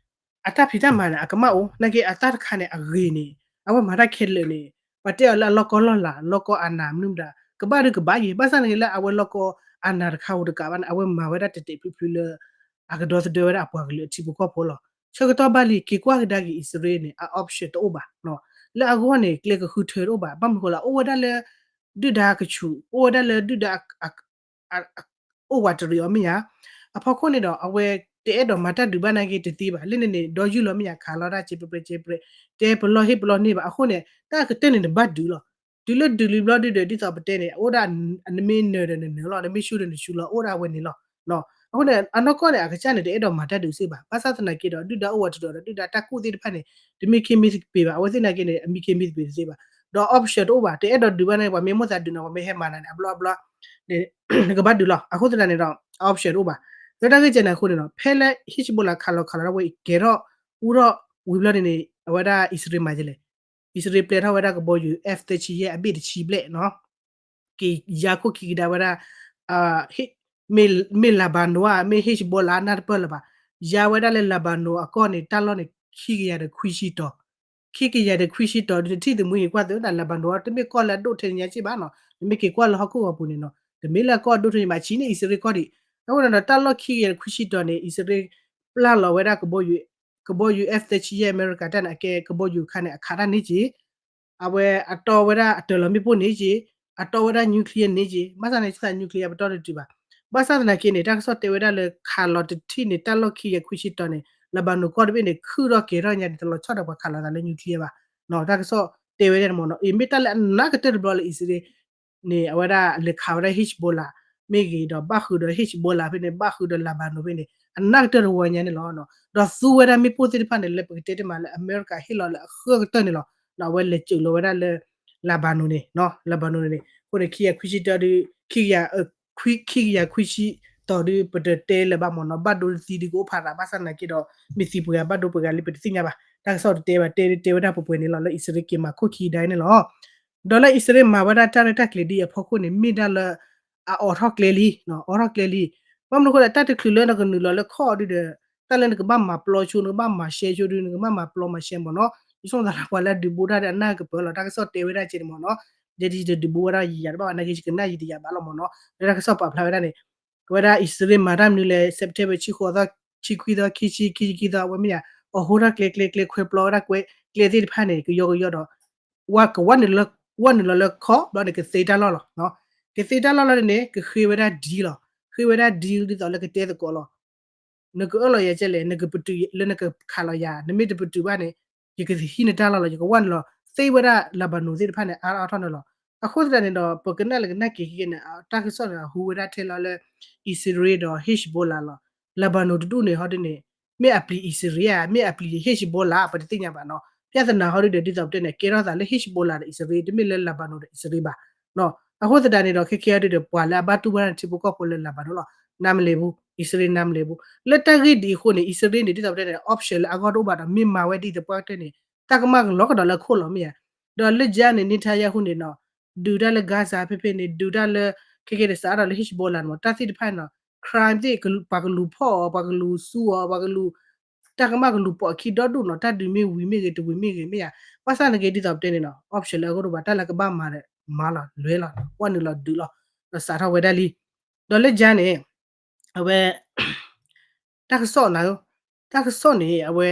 အတၢ်ဖံးတၢ်မၤန့ၣ် အကမၣ်အိၣ် နာ်က့အတၢ်တခါန့ၣ် အဂ့ၤန့ၣ် အဝဲမၤတၢ်ခဲလၢာ်န့ၣ် ပှၤတဲအီၤလၢအလီၢ်ကီၢ်လီၢ်လၤ လီၢ်ကီၢ်အာဏာ မနုၤမတၤ ကဘၣ်ဒုးကဘၣ်ယံၤ ဘၣ်ဆၣ်နာ်က့လၢအဝဲလီၢ်ကီၢ်အာဏာတခါဧိၤတကးဘၣ်န့ၣ် အဝဲမၤဝဲဒၣ်တဲာ်တဲာ်ဖျုးဖျုးလၢ အကဒီသဒၢဝဲဒၣ်အပှၤကလုာ်အထံဖိကီၢ်ဖိလီၤ. ဆၢကတီၢ်ဘၣ်လံ က့ၤကွၢ်ကဒါက့ၤအံၣ်စရ့လးန့ၣ် အ option တအိၣ်ဘၣ်နီၤ, လၢအဂီၢ်န့ၣ် ကျဲကဃုထၢတအိၣ်ဘၣ်, ဘၣ်မနုၤဃိလဲၣ် အိၣ်ဝဲဒၣ်လၢ ဒုၣ်ဒါကဆူး အိၣ်ဝဲဒၣ်လၢဒုၣ်ဒါ အိၣ်ဝးတရံးအီၤမ့ၢ်ဧါ, အဖီခိၣ်န့ၣ်ဒီး အဝဲတအဲၣ်ဒိးမၤတၢ်ဒုးဘၣ်နာ်က့တသ့ဘၣ်, လၢန့ၣ်န့ၣ် ဒီယုၢ်လီၤမ့ၢ်ဧါ ခးလီၤတၢ်စဲးပြဲးစဲးပြဲး တဲပလီၢ်ဟ့ၣ်ပလီၢ်န့ၢ်ဘၣ်, အဃိန့ၣ် တၢ်ကတၢၢ်န့ၣ်နဘၣ်ဒုးလီၤ. တုၤလၢဒုးလံဘျီဒုဒီး ဒ်သိးပတဲန့ၣ် အိၣ်ဒၣ် နမ့ၢ်နၢၤဒီးနနၢၤလီၤ, နမ့ၢ်ဆူၣ်ဒီးနဆူၣ်လီၤ, အိၣ်ဒၣ်ဝဲန့ၣ်လီၤ. အဃိန့ၣ် အနီၢ်ကီၢ်န့ၣ် အကစၢ်န့ၣ်တအဲၣ်ဒိးမၤတၢ်ဒုးစ့ၢ်ဘၣ်, ဘၣ်ဆၣ်သနာ်က့ဒီး ဒုၣ်ဒါအိၣ်ဝးတရံးဒီး ဒုၣ်ဒါတၢ်ကူၣ်သ့ၣ်တဖၣ်န့ၣ် တမံခ့မံသပ့ၤဘၣ်, အဝဲသ့ၣ်နာ်က့န့ၣ် အမံခ့မံသပ့ၤတသ့ဘၣ်, ဒီး option တအိၣ်ဘၣ်, တအဲၣ်ဒိးဒုးဘၣ်န့ၣ် ပှၤမ့ၢ်မိၣ်သးဒုးန့ၣ် ပှၤမ့ၢ်ဟဲမၤနၤန့ၣ် အဘျီအဘျီ နကဘၣ်ဒုးလီၤ. အဃိသတးန့ၣ်ဒီး option တအိၣ်ဘၣ်. လၢတၢ်ဂ့ၢ်ကဲန့ၣ်အဃိန့ၣ်ဒီး ဖဲလၢ Hezbollah ခးလီၤခးလီၤဒၣ်ဝဲအံၤ ကဲထီၣ်အူထီၣ်ဝံၤဘျီန့ၣ်န့ၣ် အဝဲဒၣ်အံၣ်စရ့လးမၤဒ်လဲၣ်, အံၣ်စရ့လးပျဲထီၣ်ဝဲဒၣ်ကဘီယူၤ F သၢဆံယဲၢ် အဘ့ၣ်တဆံဘျဲၣ်နီၤ, က့ၤယါခိၣ်ခံကဒါဝဲဒၣ် မ့ၢ် မ့ၢ် Lebanon ဧါ မ့ၢ် Hezbollah နၢ်တပၢၢ်လၢၤဘၣ်, ယါဝဲဒၣ်လၢ Lebanon အကီၢ်န့ၣ် တၢ်လီၢ်န့ၣ် ခံကယၤဒီးခွံဆံတီၤ, ခံကယၤဒီးခွံဆံတီၤ ဒ်နထံၣ်သမူအံၤကွၢ်သု Lebanon တမ့ၢ်ကီၢ်လၢအဒိၣ်ထဲန့ၣ်ညါစ့ၢ်ဘၣ်နီၤ, နမ့ၢ်က့ၤကွၢ်လၢဟီၣ်ခိၣ်ဂီၤပူၤန့ၣ်နီၤ တမ့ၢ်လၢအကီၢ်အဒိၣ်ထဲန့ၣ်ဘၣ်, ဆံးန့ၢ်အံၣ်စရ့လးကီၢ်ဒံး. အဃိန့ၣ်ဒီး တၢ်လီၢ်ခံကယၤဒီးခွံဆံတီၤန့ၣ် အံၣ်စရ့လးပျၢ်လီၤဝဲဒၣ်ကဘီယူၤ ကဘီယူၤ F သၢဆံယဲၢ် အမဲရကၤတၢ်န့ၣ် အကဲကဘီယူၤအခါန့ၣ် အခးတၢ်န့ၣ်က့ၤ အဝဲအတီဝဲဒၣ်အတၢၤလီၤမ့ၣ်ပိၢ်န့ၣ်က့ၤ, အတီဝဲဒၣ် nuclear န့ၣ်က့ၤ, ဘၣ်ဆၣ်န့ၣ် စ့ၢ်သး nuclear ပတီၢ်တတုၤဘၣ်. ဘၣ်ဆၣ်သနာ်က့န့ၣ် တၢ်ကစီၣ်တဲဝဲဒၣ်လၢခးလီၤတထံၣ်န့ၣ် တၢ်လီၢ်ခံကယၤခွံဆံတီၤန့ၣ် Lebanon ကီၢ်တဘ့ၣ်န့ၣ် ခုၣ်ထီၣ်ကဲၤထီၣ်ညါန့ၣ် တလီၤဆီဒီးပှၤခးလီၤသးလၢ nuclear ဘၣ်. တၢ်ကစီၣ်တဲဝဲဒၣ်န့ၣ်မ့ၢ်နီၤ, အ့ မ့ၢ်တၢ်လၢအနးကတၢၢ်တဘျီလၢအံၣ်စရ့လး န့ၣ် အဝဲဒၣ်လဲၤခးဝဲဒၣ် Hezbollah မ့ၢ်ဂ့ၤဒီး ဘၣ်ဃုာ်ဒီး Hezbollah ဖဲန့ၣ် ဘၣ်ဃုာ်ဒီး Lebanon ဖဲန့ၣ် အနးကတၢၢ်တဝီညါန့ၣ်လီၤ. ဒီးသူဝဲဒၣ်မ့ၣ်ပိၢ်သ့ၣ်တဖၣ်န့ၣ် လၢပကတဲတ့ၢ်မးလၢအမဲရကၤဟ့ၣ်လီၤလၢအဃၢကတၢၢ်န့ၣ်လီၤ. အဝဲလဲၤစၢးလီၤဝဲဒၣ်လၢ Lebanon န့ၣ် Lebanon န့ၣ် အဃိန့ၣ် ခံကယၤခွံဆံတီၤဒုး ခံကယၤ ခံကယၤခွံဆံတီၤဒုး ပတတဲလၢၤဘၣ်မ့ၢ်နီၤ, ဘၣ်ဒိတသံဒုး ကအိၣ်ဖးရး ဘၣ်ဆၣ်သနာ်က့ဒီး မ့ၢ်သံပှဲၤဂၤ ဘၣ်ဒိပှဲၤဂၤလံ ပတသ့ၣ်ညါဘၣ်. တၢ်ကစီၣ်တတဲဘၣ် တဲတဲဝဲဒၣ်ပှဲၤပှဲၤန့ၣ်လီၤ လၢအံၣ်စရ့လးက့ၤမၤခိၣ်ခံကဒါန့ၣ်လီၤ. ဒီးလၢအံၣ်စရ့လးမၤဝဲဒၣ်တၢ်ရဲၣ်တၢ်ကျဲၤဒ်အံၤအဖီခိၣ်န့ၣ် မ့ၢ်ဒၣ်လၢ အအိးထီၣ်ကျဲလံ, အိးထီၣ်ကျဲလံ. ဘၣ်မနုၤအဃိလဲၣ် တၢ်တချုးလၢနကနုာ်လီၤလၢခီၣ်ဒုဒီး တၢ်လၢနကဘၣ်မၤပျီဆိ နကဘၣ်မၤရှဲဆိဒု နကဘၣ်မၤပျီမၤရှဲမ့ၢ်နီၤ. ယဆိကမိၣ်သးလၢပှၤလၢအဒုးဘိတၢ်ဒီးအနၢ်ကပၢၤလီၤ. တၢ်ကစီၣ်တဲဝဲဒၣ်ကဲန့ၣ်မ့ၢ်နီၤ. ယဲဒ်ယတဒုးဘိဝဲဒၣ်ယၤတဘၣ်ဘၣ် နာ်က့ယကနၣ်ယတယာ်ဘၣ်လီၤမ့ၢ်နီၤ. လၢတၢ်ကစီၣ်ပာ်ဖျါဝဲဒၣ်န့ၣ် အဝဲဒၣ်အံၣ်စရ့လးမၤတၢ်မနုၤလဲၣ် September ဆံဃိးသီ ဆံခွံသီ ခံဆံ ခံဆံခံသီ အဝဲမ့ၢ်ယၤ အိးထီၣ်ကျဲကျဲကျဲ ခွဲပျီဝဲဒၣ်ကျဲသ့ၣ်တဖၣ်န့ၣ် ကယီကယီဒီး ဝဲကဝဲနုာ်လီၤလၢခီၣ်ဘျီန့ၣ် ကသ့တၢ်လီၢ်လီၤ. ကသ့တၢ်လီၢ်လီၤန့ၣ် ကဃ့ဝဲဒၣ် deal လီၤ. ဃ့ဝဲဒၣ် deal ဒ်သိးလၢကတဲသကိးလီၤ. နကအၢၣ်လီၤယၤကဲလဲၣ် နကပတုာ်လၢနကခးလီၤယၤ နမ့ၢ်တပတုာ်ဘၣ်န့ၣ် ယကဟံးနတၢ်လီၢ်လီၤ ယကဝဲနုာ်လီၤ သ့ဝဲဒၣ် Lebanon သ့ၣ်တဖၣ်န့ၣ် အါအါထီၣ်န့ၣ်လီၤ. အဃိသတးန့ၣ်ဒီး ပကနၣ်လၢကနၣ်က့ၤက့ၤန့ၣ် တၢ်ကစီၣ်န့ၣ် ဟူဝဲဒၣ်ထဲလီၤလၢ အံၣ်စရ့လးဒီး Hezbollah လီၤ. Lebanon တဒူၣ်န့ၣ်ဟီဒ်န့ၣ် မ့ၢ်အပျံၤအံၣ်စရ့လးဧါ မ့ၢ်အပျံၤ Hezbollah ပတသ့ၣ်ညါဘၣ်နီၤ. ပြဿနာဟီဒ်ဒီး ဒ်သိးပတဲန့ၣ် ကဲထီၣ်သးလၢ Hezbollah ဒီးအံၣ်စရ့လး တမ့ၢ်လၢ Lebanon ဒီးအံၣ်စရ့လးဘၣ်. အဃိသတးန့ၣ်ဒီး ခဲခဲအံၤဒ်ဒီး ပှၤလၢအဘၣ်တူၢ်ဘၣ်တၢ်န့ၣ် ထံဖိကီၢ်ဖိလၢ Lebanon လီၤ. နမ့ၢ်လဲၤဘူး အံၣ်စရ့လး နမ့ၢ်လဲၤဘူး လၢတၢ်ဂ့ၢ်ဒ်အံၤအဃိန့ၣ် အံၣ်စရ့လးန့ၣ် ဒ်သိးပတဲန့ၣ် option လၢအဂီၢ်တအိၣ်ဘၣ်ဒီး မ့ၢ်မၤဝဲဒ်အံၤသပှၢ်ကတၢၢ်န့ၣ် တၢ်ကမၣ်ကလီကဒီးလၢအခိၣ်လီၤမ့ၢ်ဧါ. ဒီးလၢ Gaza န့ၣ် Netanyahu န့ၣ်နီၤ ဒုးတၢ်လၢ Gaza ဖဲဖဲန့ၣ် ဒုးတၢ်လၢ ခဲကဲန့ၣ် စးထီၣ်လၢ Hezbollah န့ၣ်မ့ၢ် တၢ်သ့ၣ်တဖၣ်န့ၣ်နီၤ crime သ့ၣ် ပှၤကလူၤဖီၣ်အီၤ ပှၤကလူၤစူအီၤ ပှၤကလူၤ တၢ်ကမၣ်ကလူၤပိာ်အခံဒီဒူၣ်နီၤ တၢ်ဒုးမ့ၢ်ဝံၤမ့ၢ်ဂ့ၤ တဝံၤမ့ၢ်ဂ့ၤမ့ၢ်ဧါ. ဘၣ်ဆၣ်န့ၣ်က့ ဒ်သိးပတဲန့ၣ်နီၤ option လၢအဂီၢ်တအိၣ်ဘၣ် တၢ်လၢကဘၣ်မၤဒီးမၤလီၤ လဲၤလီၤ ဝဲနုာ်လီၤဒုးလီၤ ဒီးစးထီၣ်ဝဲဒၣ်လံ. ဒီးလၢ Gaza န့ၣ် အဝဲ တၢ်ကစီၣ်နၤ တၢ်ကစီၣ်န့ၣ် အဝဲ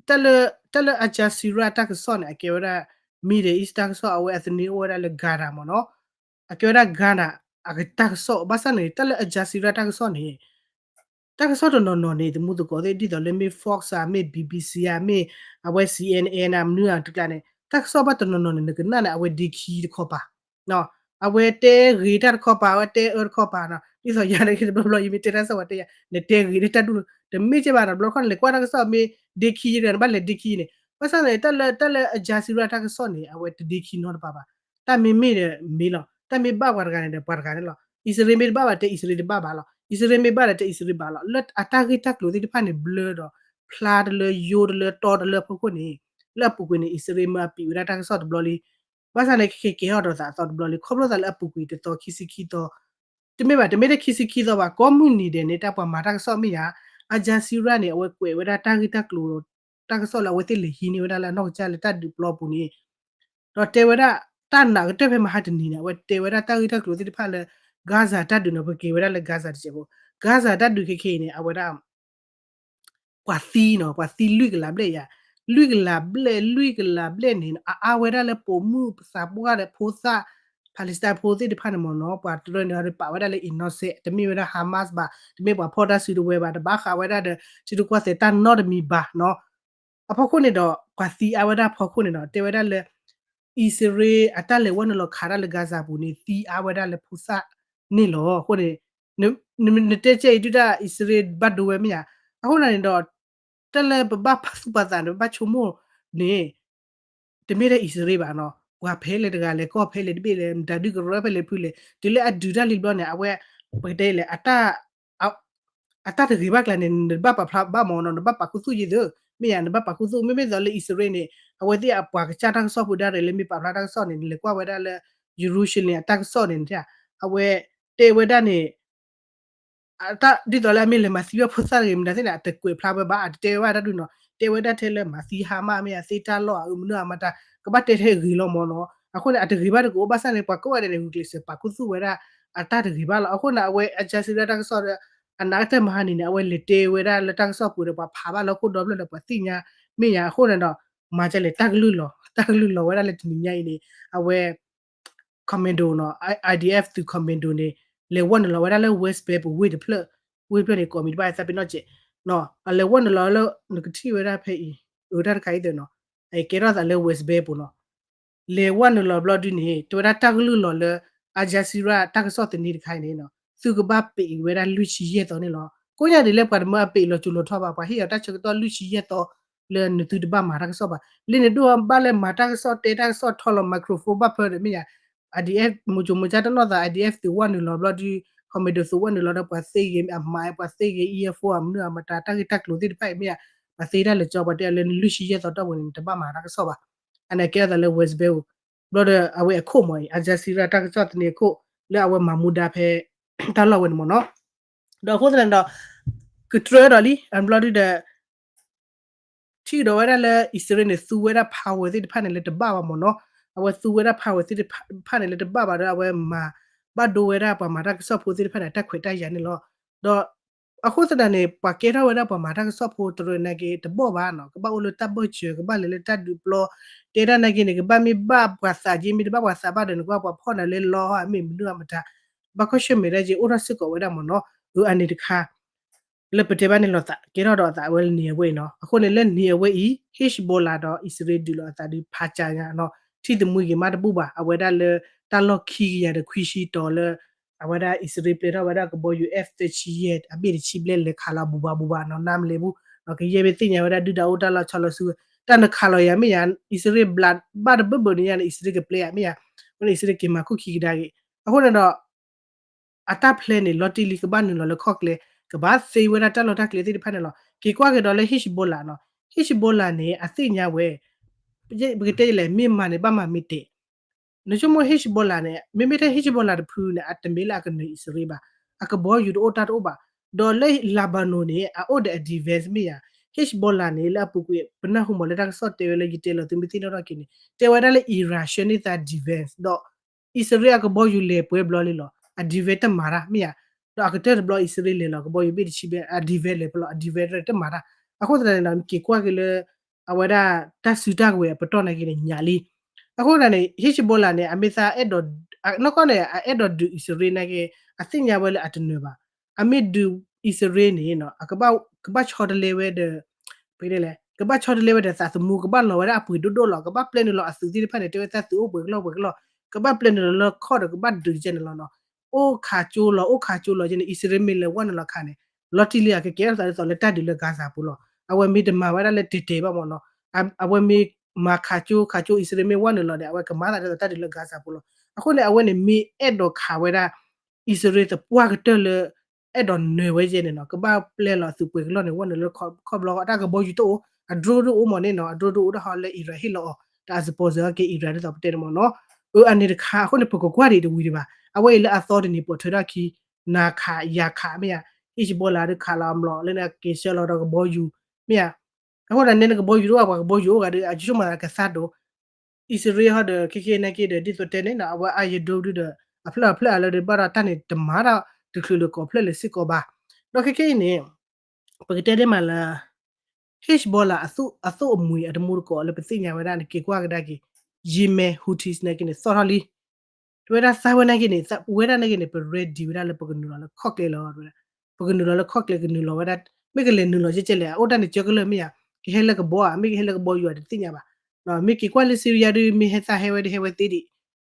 တၢ်လၢ တၢ်လၢ Al Jazeera တၢ်ကစီၣ်န့ၣ် အကဲဝဲဒၣ် Middle East တၢ်ကစီၣ် အဝဲအသန့ၤအိၣ်ဝဲဒၣ်လၢ Gaza မ့ၢ်နီၤ အကဲဝဲဒၣ် Gaza အတၢ်ကစီၣ် ဘၣ်ဆၣ်န့ၣ် တၢ်လၢ Al Jazeera တၢ်ကစီၣ်န့ၣ် တၢ်ကစီၣ်တနီၤနီၤန့ၣ် သမူသကိးသ့ၣ် ဒ်သိးလၢမ့ၢ် Fox ဧါ မ့ၢ် BBC ဧါ မ့ၢ်အဝဲ CNN ဧါ မနုၤဧါတကျါန့ၣ် တၢ်ကစီၣ်ဘၣ်တနီၤနီၤန့ၣ် နကနၣ်န့ၣ် အဝဲဒ့ခံတခီပၤ အဝဲတဲဂ့ၤတၢ်တခီပၤ အဝဲတဲအၢတခီပၤနီၤ ဒ်သိးယၤန့ၣ် တဘျီဘျီယမ့ၢ်တဲတၢ်ကစီၣ်ပှၤတဲယၤ နတဲဂ့ၤဒ်တၢ်ဒူၣ် တမ့ၢ်ကဲဘၣ်နီၤ တဘျီခီန့ၣ် လဲၤကွၢ်တၢ်ကစီၣ်မ့ၢ်ဒ့ခံယတဂၤ နဘၣ်လဲၤဒ့ခံန့ၣ် ဘၣ်ဆၣ်န့ၣ် တၢ်လၢ တၢ်လၢ Al Jazeera တၢ်ကစီၣ်န့ၣ် အဝဲတဒ့ခံနီတပၤဘၣ် တၢ်မ့မ့ၢ်ဒီးမ့ၢ်လီၤ တၢ်မ့ၢ်ဘၣ်ပှၤတဂၤန့ၣ်ဒီးပှၤတဂၤန့ၣ်လီၤ အံၣ်စရ့လးမ့ၢ်တဘၣ်ဘၣ် တဲအံၣ်စရ့လးတဘၣ်ဘၣ်လီၤ အံၣ်စရ့လးမ့ၢ်ဘၣ်ဒီး တဲအံၣ်စရ့လးဘၣ်လီၤ လၢအတၢ်ဂ့ၢ်တၢ်ကျိၤသ့ၣ်တဖၣ်န့ၣ် ဘျၢဒီး ဖျါတလၢယိတလၢတီတလၢအဖီခိၣ်န့ၣ် လၢအပူၤကွံာ်န့ၣ် အံၣ်စရ့လးမ့ၢ်အပံာ်ဝဲဒၣ်တၢ်ကစီၣ်တဘျီလံ ဘၣ်ဆၣ်န့ၣ်ခဲကဲထီၣ်ဒီးသးအသီတဘျီလံ ခီဖျိသးလၢအပူၤကွံာ်တသီခံဆံခံသီ တမ့ၢ်ဘၣ် တမ့ၢ်ထဲခံဆံခံသီဘၣ် ကိးမုၢ်နံၤဒဲးန့ၣ် တၢ်ပှၤမၤတၢ်ကစီၣ်မ့ၢ်ယၤ Al Jazeera န့ၣ် အဝဲကွဲးဝဲဒၣ်တၢ်ဂ့ၢ်တၢ်ကျိၤ တၢ်ကစီၣ်လၢအဝဲသ့ၣ်လဲၤဟံးန့ၢ်ဝဲဒၣ်လၢအနီၢ်ကစၢ်လၢတၢ်ဒုးပျီပူၤန့ၣ် ဒီးတဲဝဲဒၣ် တၢ်နာ်ကတၢၢ်ဖဲမဟါတနံၤန့ၣ် အဝဲတဲဝဲဒၣ်တၢ်ဂ့ၢ်တၢ်ကျိၤသ့ၣ်တဖၣ်လၢ Gaza တၢ်ဒုးန့ၣ် ပက့ၤဝဲဒၣ်လၢ Gaza တစဲးဖိ Gaza တၢ်ဒုးခဲခဲအံၤန့ၣ် အဝဲဒၣ် ပှၤသံနီၤ ပှၤသံလွံၢ်ကလးဘျဲၣ်ယၤ လွံၢ်ကလးဘျဲၣ် လွံၢ်ကလးဘျဲၣ်န့ၣ် အအါဝဲဒၣ်လၢပိာ်မုၣ်ပသးပှၢ်ဒီးဖိသၣ် Palestine ဖိသ့ၣ်တဖၣ်န့ၣ်မ့ၢ်နီၤ ပှၤတရၢန့ၣ် ပာ်ဝဲဒၣ်လၢ innocent တမ့ၢ်ဝဲဒၣ် Hamas ဘၣ် တမ့ၢ်ပှၤဖီၣ်တၢ်စုတဝဲဘၣ် တဘၣ်ဃးဝဲဒၣ်ဒီး ထံရူၢ်ကီၢ်သဲးတၢ်နီတမံၤဘၣ်နီၤ အဖီခိၣ်န့ၣ်ဒီး ပှၤသံအါဝဲဒၣ်ဖီခိၣ်န့ၣ်ဒီး တဲဝဲဒၣ်လၢ အံၣ်စရ့လးအတၢ်လဲၤဝဲနုာ်လီၤခးတၢ်လၢ Gaza ပူၤန့ၣ် သံအါဝဲဒၣ်လၢဖိသၣ်န့ၣ်လီၤ. အဃိန့ၣ် နတဲကဲအံၤဒုၣ်ဒါ အံၣ်စရ့လးဘၣ်ဒိဝဲမ့ၢ်ဧါ. အဃိန့ၣ်ဒီး တၢ်လၢပဘၣ်ပာ်သူၣ်ပာ်သးန့ၣ် ပဘၣ်ဆိကမိၣ်န့ၣ် တမ့ၢ်ထဲအံၣ်စရ့လးဘၣ်နီၤ, ပှၤဖဲလဲၣ်တဂၤလဲၣ် ကီၢ်ဖဲလဲၣ်တဘ့ၣ်လဲၣ် မတၤဒုကရၢဖဲလဲၣ်ဖုလဲၣ် တုၤလၢအဒုးတၢ်လံတဘျီန့ၣ် အဝဲ ပကတဲလဲၣ် အတၢ်တဂ့ၤဘၣ်ကျါန့ၣ် နတဘၣ်ပာ်ဖျါဘၣ်မ့ၢ်နီၤ နဘၣ်ပာ်ခူသူၣ်ယဲၢ်သု, မ့ၢ်ယါ နဘၣ်ပာ်ခူသူၣ် မ့မ့ၢ်သိးလၢအံၣ်စရ့လးန့ၣ် အဝဲသ့ၣ်အပှၤကစၢ်တၢ်ကစီၣ်ဖိဒၣ်ရဲၣ်လၢမ့ၢ်ပာ်ဖျါတၢ်ကစီၣ်န့ၣ် နလဲၤကွၢ်ဝဲဒၣ်လၢ Jerusalem အတၢ်ကစီၣ်န့ၣ် အဝဲတဲဝဲဒၣ်န့ၣ် ဒ်သိးလၢအမ့ၢ်လဲၤမၤသံဘၣ်ဖိသၣ်တဂ့ၤ မတၤသ့ၣ်န့ၣ် အတကွဲးဖျါဝဲဘၣ် အတတဲဝဲဘၣ်တၢ်ဒုးနီၤ, တဲဝဲဒၣ်ထဲလၢမၤသံဟါမၢ်မ့ၢ်ယါ သ့တၢ်လီၢ်အမနုၤအမတၤ ကဘၣ်တဲထဲဂ့ၤလီၤမ့ၢ်နီၤ. အဃိန့ၣ် အတဂ့ၤဘၣ်တကအိၣ်ဘၣ်ဆၣ်န့ၣ် ပှၤကိးဂၤဒဲးန့ၣ် ဂုာ်ကျဲးစၢးပာ်ခူသူၣ်ဝဲဒၣ် အတၢ်တဂ့ၤဘၣ်လီၤ. အဃိန့ၣ် အဝဲ Al Jazeera တၢ်ကစီၣ်ဒီး အနာ်ကတၢၢ်မဟါနံၤန့ၣ် အဝဲလဲၤတဲဝဲဒၣ်လၢတၢ်ကစီၣ်ပူၤဒီး ပှၤဖးဘၣ်လၢခိၣ်ဒီဖျၢၣ်ဒီး ပှၤသ့ၣ်ညါ မ့ၢ်ယါ အဃိန့ၣ်ဒီး မၤကလဲၣ် တၢ်ကလုၢ်လီၤ တၢ်ကလုၢ်လီၤဝဲဒၣ်လၢတနံၤညါအံၤန့ၣ် အဝဲ commando နီၤ IDF သုး commando န့ၣ် လဲၤဝဲနုာ်လီၤဝဲဒၣ်လၢ West Bank ပူၤဝ့ၢ်တဖျၢၣ်, ဝ့ၢ်တဖျၢၣ်န့ၣ် ကိးမံၤတဘၣ်သးပ့ၤနီၣ်စဲး, အလဲၤဝဲနုာ်လီၤလၢ နကထံၣ်ဝဲဒၣ်ဖဲအံၤ အတၢ်တခါအံၤသ့ၣ်နီၤ, အကဲထီၣ်သးလၢ West Bank ပူၤနီၤ, လဲၤဝဲနုာ်လီၤဘျီဒုန့ၣ် တဲဝဲဒၣ်တၢ်ကလုၢ်လီၤလၢ Al Jazeera တၢ်ကစီၣ်သန့တခါအံၤန့ၣ်နီၤ သုကဘၣ်ပံးဝဲဒၣ်လွံၢ်ဆံယဲၢ်သီန့ၣ်လီၤ. ကိးညါဒ်လဲၣ်ပှၤတမၢအပံးလီၤစိၤလီၤထီဘၣ် ပှၤဟ့ၣ်အီၤတၢ်ဆၢကတီၢ်လွံၢ်ဆံယဲၢ်သီ လၢနသုတဘၣ်မၤတၢ်ကစီၣ်ဘၣ်. လၢနဒိၣ်ဘၣ်လဲၤမၤတၢ်ကစီၣ်တဲတၢ်ကစီၣ်ထီလီၤ microphone ဘၣ်ဖၢဒီးမ့ၢ်ယါ IDF မိၤစိၤမိၤကၠါတနီၢ်သး IDF သုးဝဲနုာ်လီၤဘျီဒု commando သုးဝဲနုာ်လီၤဒီးပှၤသ့ဂ့ၤ အမၤပှၤသ့ဂ့ၤ EFO အမနုၤအမတၤ တၢ်ဂ့ၢ်တၢ်ကျိၤသ့ၣ်တဖၣ်အံၤမ့ၢ်ယါ ပှၤသ့တၢ်လၢကၠီ ပှၤတဲအီၤလၢနလွံၢ်ဆံယဲၢ်သီတီၢ်ပူၤန့ၣ် နတဘၣ်မၤတၢ်ကစီၣ်ဘၣ်. အန့ၣ်ကဲထီၣ်သးလၢ West Bank ပူၤ ဘျီဒီးအဝဲအခိၣ်မးအံၤ Al Jazeera တၢ်ကစီၣ်သန့အခိၣ် လၢအဝဲမၤမူဒါဖဲ တၢ်လီၢ်ဝဲန့ၣ်မ့ၢ်နီၤ. ဒီးအဃိသတးန့ၣ်ဒီး ကတြၢဒီးလံ အဘျီဒုဒီး ထံၣ်ကဒီးဝဲဒၣ်လၢအံၣ်စရ့လးန့ၣ် သူဝဲဒၣ် power သ့ၣ်တဖၣ်န့ၣ်လၢတဘၣ်ဘၣ်မ့ၢ်နီၤ, အဝဲသူဝဲဒၣ် power သ့ၣ်တဖၣ်န့ၣ်လၢတဘၣ်ဘၣ်ဒီး အဝဲမၤဘၣ်ဒိဝဲဒၣ်ပှၤမၤတၢ်ကစီၣ်ဖိသ့ၣ်တဖၣ်န့ၣ် တၢ်ခွဲးတၢ်ယာ်န့ၣ်လီၤ. ဒီးအဃိသတးန့ၣ် ပှၤကဲထီၣ်ဝဲဒၣ်ပှၤမၤတၢ်ကစီၣ်ဖိတရၢနာ်က့ တဘီၣ်ဘၣ်နီၤ, ကဘၣ်အိၣ်လၢတၢ်ဘၢၣ်စၢၤ ကဘၣ်လဲၤလၢတၢ်ဒုးပျီ တဲဒၣ်နာ်က့န့ၣ် ကဘၣ်မ့ၢ်ဘၣ်ပှၤသးက့ မ့ၢ်တဘၣ်ပှၤသးဘၣ်ဒီး နကွၢ်ပှၤဖီၣ်နၤလၢလီအမ့ၢ်မနုၤအမတၤ ဘၣ်ကွၢ်ဆၢၣ်မဲာ်ဒၣ်က့ အိၣ်ထီၣ်စ့ၢ်ကီးဝဲဒၣ်မ့ၢ်နီၤ. အၢ အန့ၣ်တခါ လၢပတဲဘၣ်န့ၣ်လီၤသး ကဲထီၣ်ဒီးအသးဝဲလၢနံၤအဝဲအံၤနီၤ. အဃိန့ၣ်လၢနံၤအဝဲအံၤ Hezbollah ဒီးအံၣ်စရ့လးဒုးလီၤအသးဒုးဖးကၠါညါနီၤ, ထံၣ်သမူဂ့ၤမးတဘူၣ်ဘၣ် အဝဲဒၣ်လၢတၢ်လီၢ်ခံကယၤဒီးခွံဆံတီၤလၢ အဝဲဒၣ်အံၣ်စရ့လးပျဲထီၣ်ဝဲဒၣ်ကဘီယူၤ F thirty-eight အဘ့ၣ်တဆံဘျဲၣ်လဲၤခးလီၤဘူးဘၣ်ဘူးဘၣ်နီၤ, နါမလဲၤဘူးနီၤ, ကယဲၢ်မ့ၢ်သ့ၣ်ညါဝဲဒၣ်ဒုၣ်ဒါအိၣ်တၢ်လီၢ်ဆီလီၤစုဝဲ တၢ်နခးလီၤယၤမ့ၢ်ယါ အံၣ်စရ့လးဘျးဘၣ်တဘၢဘၢန့ၣ်ညါန့ၣ် အံၣ်စရ့လးကပျဲယၤမ့ၢ်ယါ, အဃိန့ၣ်အံၣ်စရ့လးက့ၤမၤခိၣ်ခံကဒါက့ၤ, အဃိန့ၣ်ဒီး အတၢ်ဖျဲန့ၣ် လီၤတံၢ်လံ ကဘၣ်နုာ်လီၤလၢခီၣ်ကျဲ ကဘၣ်သ့ဝဲဒၣ်တၢ်လီၢ်တၢ်ကျဲသ့ၣ်တဖၣ်န့ၣ်လီၤ. က့ၤကွၢ်က့ၤဒီးလၢ Hezbollah နီၤ, Hezbollah န့ၣ် အသ့ၣ်ညါဝဲ ပကတဲလဲၣ် မ့ၢ်မၤန့ၣ် ဘၣ်မၤမ့ၢ်တဲာ် နဆိကမိၣ် Hezbollah န့ၣ် မ့မ့ၢ်ထဲ Hezbollah တဖုန့ၣ် အတမ့ၢ်လၢအကနၢၤအံၣ်စရ့လးဘၣ်. အကဘီယူၤတအိၣ်တၢ်တအိၣ်ဘၣ်. ဒီးလၢ Lebanon န့ၣ် အအိၣ်ဒီးအ defense မ့ၢ်ဧါ. Hezbollah န့ၣ် လၢအပူၤကွံာ် ပနၢ်ဟူမးလၢတၢ်ကစီၣ်တဲဝဲလၢယတဲလီၤသုမ့ၢ်သ့ၣ်နီၣ်ထီၣ်က့ၤန့ၣ် တဲဝဲဒၣ်လၢ Iran ဆှၢန့ၢ်သး defense ဒီး အံၣ်စရ့လးအကဘီယူၤလဲၤပှဲၤဘျီလံလီၤ. အ defense တမၤတၢ်မ့ၢ်ဧါ. ဒီးအကတၢၢ်တဘျီအံၣ်စရ့လးလဲၤလီၤ ကဘီယူၤဘ့ၣ်တဆံဘ့ၣ် အ defense လဲၤပှဲၤလီၤ အ defense တမၤတၢ်. အဃိသတးန့ၣ်ဒီး မ့ၢ်က့ၤကွၢ်က့ၤလၢ အဝဲဒၣ်တၢ်စုတၢ်ကဝဲၤအပတီၢ်နာ်က့န့ၣ် ညၣ်လံ. အဃိသတးန့ၣ် Hezbollah န့ၣ် အမ့ၢ်သးအဲၣ်ဒိး နီၢ်ကီၢ်န့ၣ် အအဲၣ်ဒိးဒုးအံၣ်စရ့လးနာ်က့ အသ့ၣ်ညါဝဲလၢအတနၢၤဘၣ်. အမ့ၢ်ဒုးအံၣ်စရ့လးန့ၣ် အကဘၣ် ကဘၣ်ဆီတလဲဝဲဒီး ပကတဲလဲၣ် ကဘၣ်ဆီတလဲဝဲဒီးသးသမူ ကဘၣ်လီၤဝဲဒၣ်အပှ့ၤဒိၣ်ဒိၣ်လီၤ. ကဘၣ်ပျဲနုာ်လီၤအသုးသ့ၣ်တဖၣ်န့ၣ် တဲဝဲသးသုးအိၣ်ပှဲၤကလီၢ်ပှဲၤကလီၢ် ကဘၣ်ပျဲနုာ်လီၤလၢခီၣ်ဒီး ကဘၣ်ဒုးကဲန့ၣ်လီၤနီၤ. အိၣ်ခးကၠိလီၤ အိၣ်ခးကၠိလီၤကဲန့ၣ် အံၣ်စရ့လးမ့ၢ်လဲၤဝဲနုာ်လီၤခးန့ၣ် လီၤတံၢ်လံ အကကဲထီၣ်သးဒ်သိးလၢတၢ်ဒုးလၢ Gaza ပူၤလီၤ. အဝဲမ့ၢ်တမၤဝဲဒၣ်လၢတဲာ်တဲာ်ဘၣ်မ့ၢ်နီၤ အဝဲမ့ၢ်မၤခးကၠိ ခးကၠိ အံၣ်စရ့လးမ့ၢ်ဝဲနုာ်လီၤဒီး အဝဲကမၤသးဒ်သိးတၢ်ဒုးလၢ Gaza ပူၤလီၤ. အဃိန့ၣ် အဝဲန့ၣ်မ့ၢ်အဲၣ်ဒိးခးဝဲဒၣ် အံၣ်စရ့လးသပှၢ်ကတၢၢ်လၢ အဲၣ်ဒိးနၢၤဝဲယဲန့ၣ်နီၤ ကဘၣ်ပျဲလီၤအသုးပှဲၤကလီၢ်န့ၣ် ဝဲနုာ်လၢခီၣ်ဘျီအတၢ်ကဘီယူၤတအိၣ် အ drone တအိၣ်မ့ၢ်န့ၣ်နီၤ အ drone တအိၣ်ဒၣ်ဟီလၢ Iran ဟ့ၣ်လီၤအီၤ တၢ်အ sponsor ကဲ Iran ဒ်သိးပတဲန့ၣ်မ့ၢ်နီၤ. အၢ အန့ၣ်တခါ အဃိန့ၣ် ပကကွၢ်ဒံးတဝံၤဒံးဘၣ် အဝဲအံၤလၢအသီတနံၤပိာ်ထွဲထီၣ်ခံ နၤခးယၤခးမ့ၢ်ဧါ Hezbollah ဒီးခးလီၤအမျိာ်လၢနက့ၤဆှၢလီၤဒီးကဘီယူၤ မ့ၢ်ဧါ. အဃိန့ၣ်န့ၣ် နကဘီယူၤတအိၣ်ဘၣ် ပှၤကဘီယူၤအိၣ်ဂၤဒီး အဆိကမိၣ်သးကသါဒိၣ် အံၣ်စရ့လးဟီဒီး ခဲကနံၣ်အံၤနာ်က့ဒီး ဒ်သိးတဲန့ၣ်နီၤ အဝဲ Iron Dome ဒုဒီး အဖျၢၣ်အဖျၢၣ်အလၢဒီး ဘၣ်ဒီးတၢ်န့ၣ် တမၤတၢ်တချုးလၢၤကိးဖျၢၣ်လၢၤစ့ၢ်ကီးဘၣ်. ဒီးခဲကနံၣ်အံၤန့ၣ် ပကတဲဒ်မးလၢ Hezbollah အသိၣ်အမှံၤအတမူတကိးလၢပသ့ၣ်ညါဝဲဒၣ်န့ၣ် က့ၤကွၢ်ကဒါက့ၤ Yemen Houthis နာ်က့န့ၣ် သီၣ်ထီၣ်လံ တဲဝဲဒၣ်သးဝဲနာ်က့န့ၣ် ဝဲဒၣ်နာ်က့န့ၣ် ပ ready ဝဲဒၣ်လၢပကနုာ်လီၤလၢခီၣ်ကျဲလီၤ တဲဝဲဒၣ် ပကနုာ်လီၤလၢခီၣ်ကျဲကနုာ်လီၤဝဲဒၣ် မ့ၢ်ကလဲၤနုာ်လီၤကဲကဲလဲၣ် အအိၣ်တၢ်န့ၣ်ကၢကလၢာ်မ့ၢ်ဧါ ကဟဲလၢကဘီဧါ မ့ၢ်ကဟဲလၢကဘီယူၤဧါတသ့ၣ်ညါဘၣ် မ့ၢ်က့ၤကွၢ်လၢ Syria ဒု မ့ၢ်ဟဲသးဟဲဝဲဒၣ်ဟဲဝဲသ့ဒံး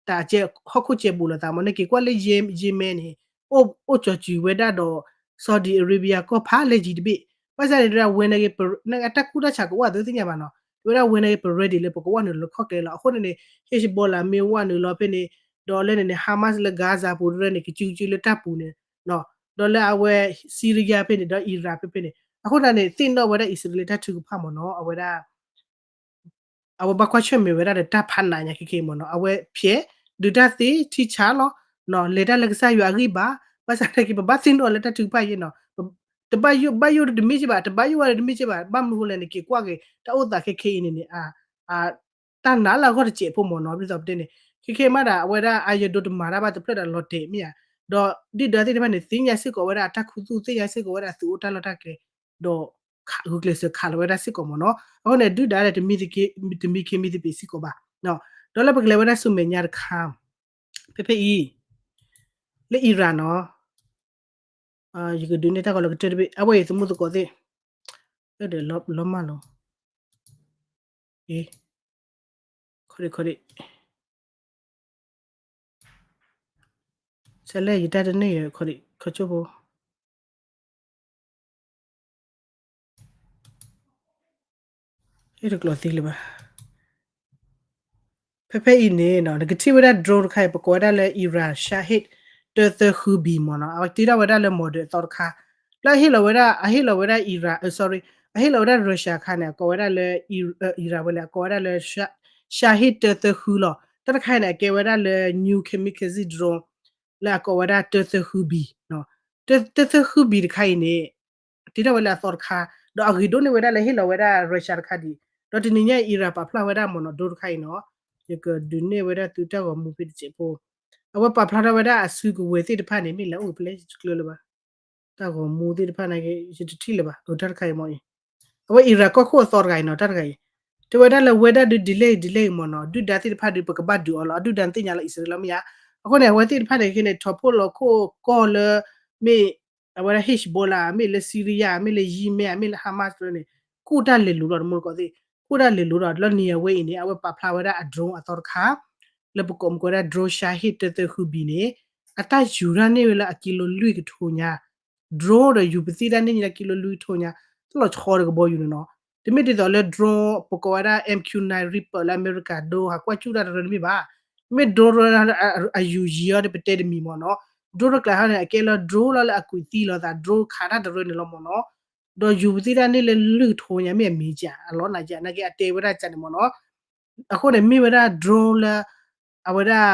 တၢ်ကဲဟီၣ်ခိၣ်ကဲဘူးလိာ်သးမ့ၢ် နက့ၤကွၢ်လၢ Yemen န့ၣ် အိၣ်ကၠီၤစူၤဝဲဒၣ်ဒီး Saudi Arabia ကီၢ်ဖးလဲၢ်ယံၤတဘ့ၣ် ဘၣ်ဆၣ်န့ၣ် တဲဝဲဒၣ်ဝဲနာ်က့ အတၢ်ကူၣ်တၢ်ဆးကအိၣ်အသိးသ့ၣ်ညါဘၣ်နီၤ တဲဝဲဒၣ်ဝဲနာ်က့ ပ ready လၢပကဝဲနုာ်လီၤလၢခီၣ်ကျဲလီၤ အဃိန့ၣ်န့ၣ် Hezbollah မ့ၢ်ဝဲနုာ်လီၤဖဲန့ၣ် ဒီးလၢန့ၣ်န့ၣ် Hamas လၢ Gaza ပူၤတရၢန့ၣ် ကစုကစုလၢတၢ်ပူၤန့ၣ် ဒီးလၢအဝဲ Syria ဖဲန့ၣ် ဒီး Iraq ဖဲဖဲန့ၣ် အဃိသတးန့ၣ် သ့ၣ်နီၣ်ဝဲဒၣ်အံၣ်စရ့လးတၢ်ထုကဖၣ်မ့ၢ်နီၤ အဝဲဒၣ် အဝဲဘၣ်ကွၢ်ဆၢၣ်မဲာ်ဝဲဒၣ်ဒီးတၢ်ဖးနးညါခဲခဲမ့ၢ်နီၤ အဝဲဖျဲး ဒုးတၢ်သ့ ထံဆးလီၤ လဲၤတၢ်လၢကစၢ်ယွၤအဂံၢ်ဘါ ဘၣ်ဆၣ်နာ်က့ ပဘၣ်သ့ၣ်နီၣ်လၢတၢ်ထုကဖၣ်ယဲနီၤ တဘၣ်ယိၣ်ဘၣ်ယိၣ်ဒီးတမ့ၢ်က့ဘၣ် တဘၣ်ယိၣ်ဝဲဒီးတမ့ၢ်က့ဘၣ် ဘၣ်မနုၤဃိလဲၣ်န့ၣ် က့ၤကွၢ်က့ၤ တၢ်အိၣ်သးခဲခဲအံၤန့ၣ်န့ၣ် တၢ်နာ်လၢအဂီၢ်တစဲးဖိမ့ၢ်နီၤ ဒ်သိးပတဲန့ၣ် ခဲခဲမးဒၣ် အဝဲဒၣ် Iron Dome တမၤတၢ်ဘၣ်တဖျၢၣ်ဒီးလီၤတဲာ်မ့ၢ်ဧါ ဒီးဒုၣ်ဒါသ့ၣ်တဖၣ်န့ၣ် သ့ၣ်ညါစ့ၢ်ကီးဝဲဒၣ်အတၢ်ခူသူၣ် သ့ၣ်ညါစ့ၢ်ကီးဝဲဒၣ်အသုးအိၣ်တၢ်လီၢ်တၢ်ကျဲ ဒီး ဂုာ်ကျဲးစၢးခးလီၤဝဲဒၣ်စ့ၢ်ကီးမ့ၢ်နီၤ အဃိန့ၣ် ဒုၣ်ဒါဒီး တမံခ့မံသပ့ၤစ့ၢ်ကီးဘၣ် ဒီးလၢပကလဲၤဝဲဒၣ်ဆူမဲာ်ညါတခါ ဖဲဖဲအံၤ လၢ Iran နီၤ ယကဒုးနဲၣ်တၢ်ဂီၤလၢကတၢၢ်တဘ့ၣ် အဝဲအံၤသမူသကိးသ့ၣ် လၢဒီးလီၤမၢ်လီၤ ခီဒံးခီဒံး ဆဲးလဲၣ်ယတၢ်တန့ၢ်ခီဒံး ခီဆိဖိ ဟ့ၣ်တကျိးသံလၢၤဘၣ် ဖဲဖဲအံၤန့ၣ် နကထံၣ်ဝဲဒၣ် drone တခါအံၤ ပကိးဝဲဒၣ်လၢ Iran Shahed တၢသၢဃု B မ့ၢ်နီၤ အဝဲတ့ထီၣ်ဝဲဒၣ်လၢ model အသီတခါ လၢအဟ့ၣ်လီၤဝဲဒၣ် အဟ့ၣ်လီၤဝဲဒၣ် Iran အ sorry အဟ့ၣ်လီၤဝဲဒၣ် Russia တခါန့ၣ် အကိးဝဲဒၣ်လၢ Iran ဝဲလဲၣ် အကိးဝဲဒၣ်လၢ Shahed တၢသၢဃုလီၤ တၢ်တခါအံၤန့ၣ် အကဲဝဲဒၣ်လၢ new kamikaze drone လၢအကိးဝဲဒၣ်တၢသၢဃု B တၢသၢဃု B တခါအံၤန့ၣ် တ့ထီၣ်ဝဲလၢအသီတခါ ဒီးအဂ့ၤဒိၣ်န့ၢ်ဝဲဒၣ်လၢဟ့ၣ်လီၤဝဲဒၣ် Russia တခါဒံး ဒီးတနံၤညါအံၤ Iran ပာ်ဖျါဝဲဒၣ်မ့ၢ်နီၤ drone တခါအံၤနီၤ ယကဒုးနဲၣ်ဝဲဒၣ်သုတၢ်ဂီၤမူဖဲတစဲးဖိ အဝဲပာ်ဖျါထီၣ်ဝဲဒၣ်အစုကဝဲၤသ့ၣ်တဖၣ်န့ၣ် မ့ၢ်လဲၤအိၣ်ဖဲလဲၣ် ယတကျၢၤလၢၤဘၣ် တၢ်ဂီၤမူသ့ၣ်တဖၣ်န့ၣ် ယတထံၣ်လၢၤဘၣ် အတၢ်တခါအံၤမ့ၢ်အံၤ အဝဲ Iran ကီၢ်ခိၣ်အသီတဂၤအံၤနီၤ တၢ်တဂၤအံၤ တဲဝဲဒၣ်လၢဝဲဒၣ်ဒုး delay delay မ့ၢ်နီၤ ဒုၣ်ဒါသ့ၣ်တဖၣ်ဒုး ပကဘၣ်ဒုးအီၤလီၤ အဒုၣ်ဒါသ့ၣ်ညါလၢအံၣ်စရ့လးမ့ၢ်ဧါ အဃိန့ၣ် အဝဲသ့ၣ်တဖၣ်န့ၣ်ခဲန့ၣ် ထီၣ်ဖှိၣ်လီၤခိၣ်ကီၢ်လၢ မ့ၢ် အဝဲဒၣ် Hezbollah မ့ၢ်လၢ Syria မ့ၢ်လၢ Yemen မ့ၢ်လၢ Hamas တရၢန့ၣ် ကူၣ်တၢ်လဲၤလိၤလီၤ တမူတကိးသ့ၣ် ကူၣ်တၢ်လဲၤလိၤဒီး လၢနံၤအဝဲအံၤန့ၣ် အဝဲပာ်ဖျါဝဲဒၣ်အ drone အသီတခါ လၢပကိးမ့ၢ်ကီးဝဲဒၣ် drone Shahed တၢသၢဃု B န့ၣ် အတၢ်ယူၤတၢ်န့ၢ်ဝဲလၢအကံလိလွံၢ်ကထိညါ drone ဒီးယူၤပသံၣ်တၢ်န့ၢ်ညါလၢ ကံလိလွံၢ်ကထိညါ တလီၤဆီဒီးကဘီယူၤန့ၣ်နီၤ တမ့ၢ်ဒ်သိးလၢ drone ပကိးဝဲဒၣ် MQ nine Reaper လၢအမဲရကၤဒိဟးကွၢ်စူၣ်တၢ်တရၢန့ၣ်မ့ၢ်ဘၣ် မ့ၢ် drone အယူၤယံၤအီၤဒီး ပတဲတမံၤမ့ၢ်နီၤ drone တကျါဟီန့ၣ် အကဲလၢ drone လီၤလၢအကွံာ်သံလိာ်သး drone ခးတၢ်တရၢန့ၣ်လီၤမ့ၢ်နီၤ ဒီးယူၤပသံၣ်တၢ်န့ၢ်လၢလွံၢ်ကထိညါ မ့ၢ်အမံၤကၢ် အလီၤနးကၢ် နာ်က့အတဲဝဲဒၣ်ကၢ်န့ၣ်မ့ၢ်နီၤ အဃိန့ၣ်မ့ၢ်ဝဲဒၣ် drone လၢ အဝဲဒၣ်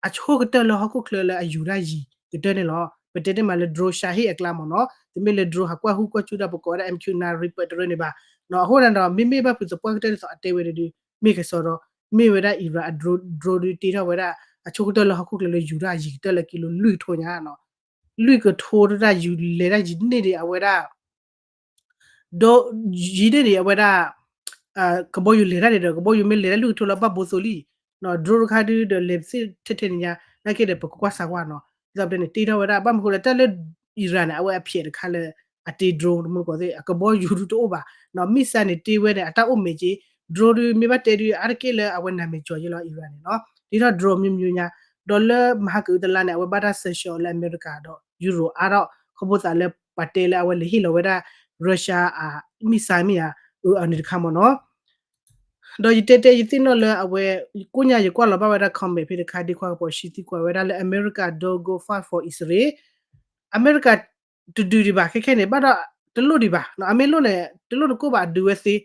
အဆိကတၢၢ်လၢဟီၣ်ခိၣ်ချၢလၢအယူၤတၢ်ယံၤကတၢၢ်န့ၣ်လီၤ. ပတဲတ့ၢ်မးလၢ drone Shahed အကျါမ့ၢ်နီၤ, တမ့ၢ်လၢ drone ဟးကွၢ်ဟူးကွၢ်စူၣ်တၢ် ပကိးဝဲဒၣ် M Q nine Reaper တရၢန့ၣ်ဘၣ်. အဃိန့ၣ်ဒီး မ့မ့ၢ်ဘၣ်ဖုးသပှၢ်ကတၢၢ်ဒ်သိးအတဲဝဲဒၣ်ဒီး မ့ၢ်ကစီဒီး မ့ၢ်ဝဲဒၣ် Iran အ drone drone ဒုးတ့ထီၣ်ဝဲဒၣ် အဆိကတၢၢ်လၢဟီၣ်ခိၣ်ချၢလၢယူၤတၢ်ယံၤကတၢၢ်လၢကံလိၤလွံၢ်ကထိညါနီၤ, လွံၢ်ကထိတၢ်ယူၤလဲၤတၢ်ယံၤန့ၢ်ဒံးအဝဲဒၣ် ဒီး ယံၤန့ၢ်ဒံးအဝဲဒၣ် ကဘီယူၤလဲၤတၢ်န့ၣ်ဒီး ကဘီယူၤမ့ၢ်လဲၤတၢ်လွံၢ်ကထိလၢဘၣ်ဘိသိလံ, drone တခါဒုးဒီးလဲၤသ့ထဲထဲန့ၣ်ညါ နာ်က့ဒီး ပကကွၢ်စးကွၢ်နီၤ, ဒ်သိးပတဲန့ၣ် တ့ထီၣ်ဝဲဒၣ် ဘၣ်မနုၤဃိလၢတၢ်လၢ Iran န့ၣ် အဝဲအဖျဲးတခါလၢ အတ့ drone တမူတကိးသ့ၣ် အကဘီယူၤဒုးတအိၣ်ဘၣ်နီၤ, missile န့ၣ် တ့ဝဲန့ၣ် အတၢ်အိၣ်မဲာ်က့ drone ဒုးမ့ၢ်ဘၣ်တဲဒုး အါတက့ၢ်လၢအဝဲနံၤမဲာ်ကၠီၤက့လီၤ Iran န့ၣ်နီၤ, တ့ထီၣ် drone မျိုးမျိုးညါ, ဒီးလၢမဟါကအုတလါန့ၣ် အဝဲဘၣ်တၢ်စၢၤဆှၢအီၤလၢအမဲရကၤဒီး ယူရိၤအါထီၣ် ခီဖျိသးလၢပှၤတဲလၢအဝဲလဲၤဟ့ၣ်လီၤဝဲဒၣ် Russia အ missile မ့ၢ်ဧါ, အန့ၣ်တခါမ့ၢ်နီၤ ဒီးယတဲတဲယသ့ၣ်နီၣ်လၢအဝဲ ကိးညါယကွၢ်လီၤဘၣ်ဝဲဒၣ် comment ဖဲတခါဒ်ခွါကပီၤ ရှံသံကွၢ်ဝဲဒၣ်လၢ အမဲရကၤ don't go fight for Israel, အမဲရကၤ တဒုးဒံးဘၣ် ခဲခဲန့ၣ် ဘၣ်ဒီး တလိၣ်ဒံးဘၣ်နီၤ, အမ့ၢ်လိၣ်န့ၣ် တလိၣ်တကိၢ်ဘၣ် အဒုးဝဲသ့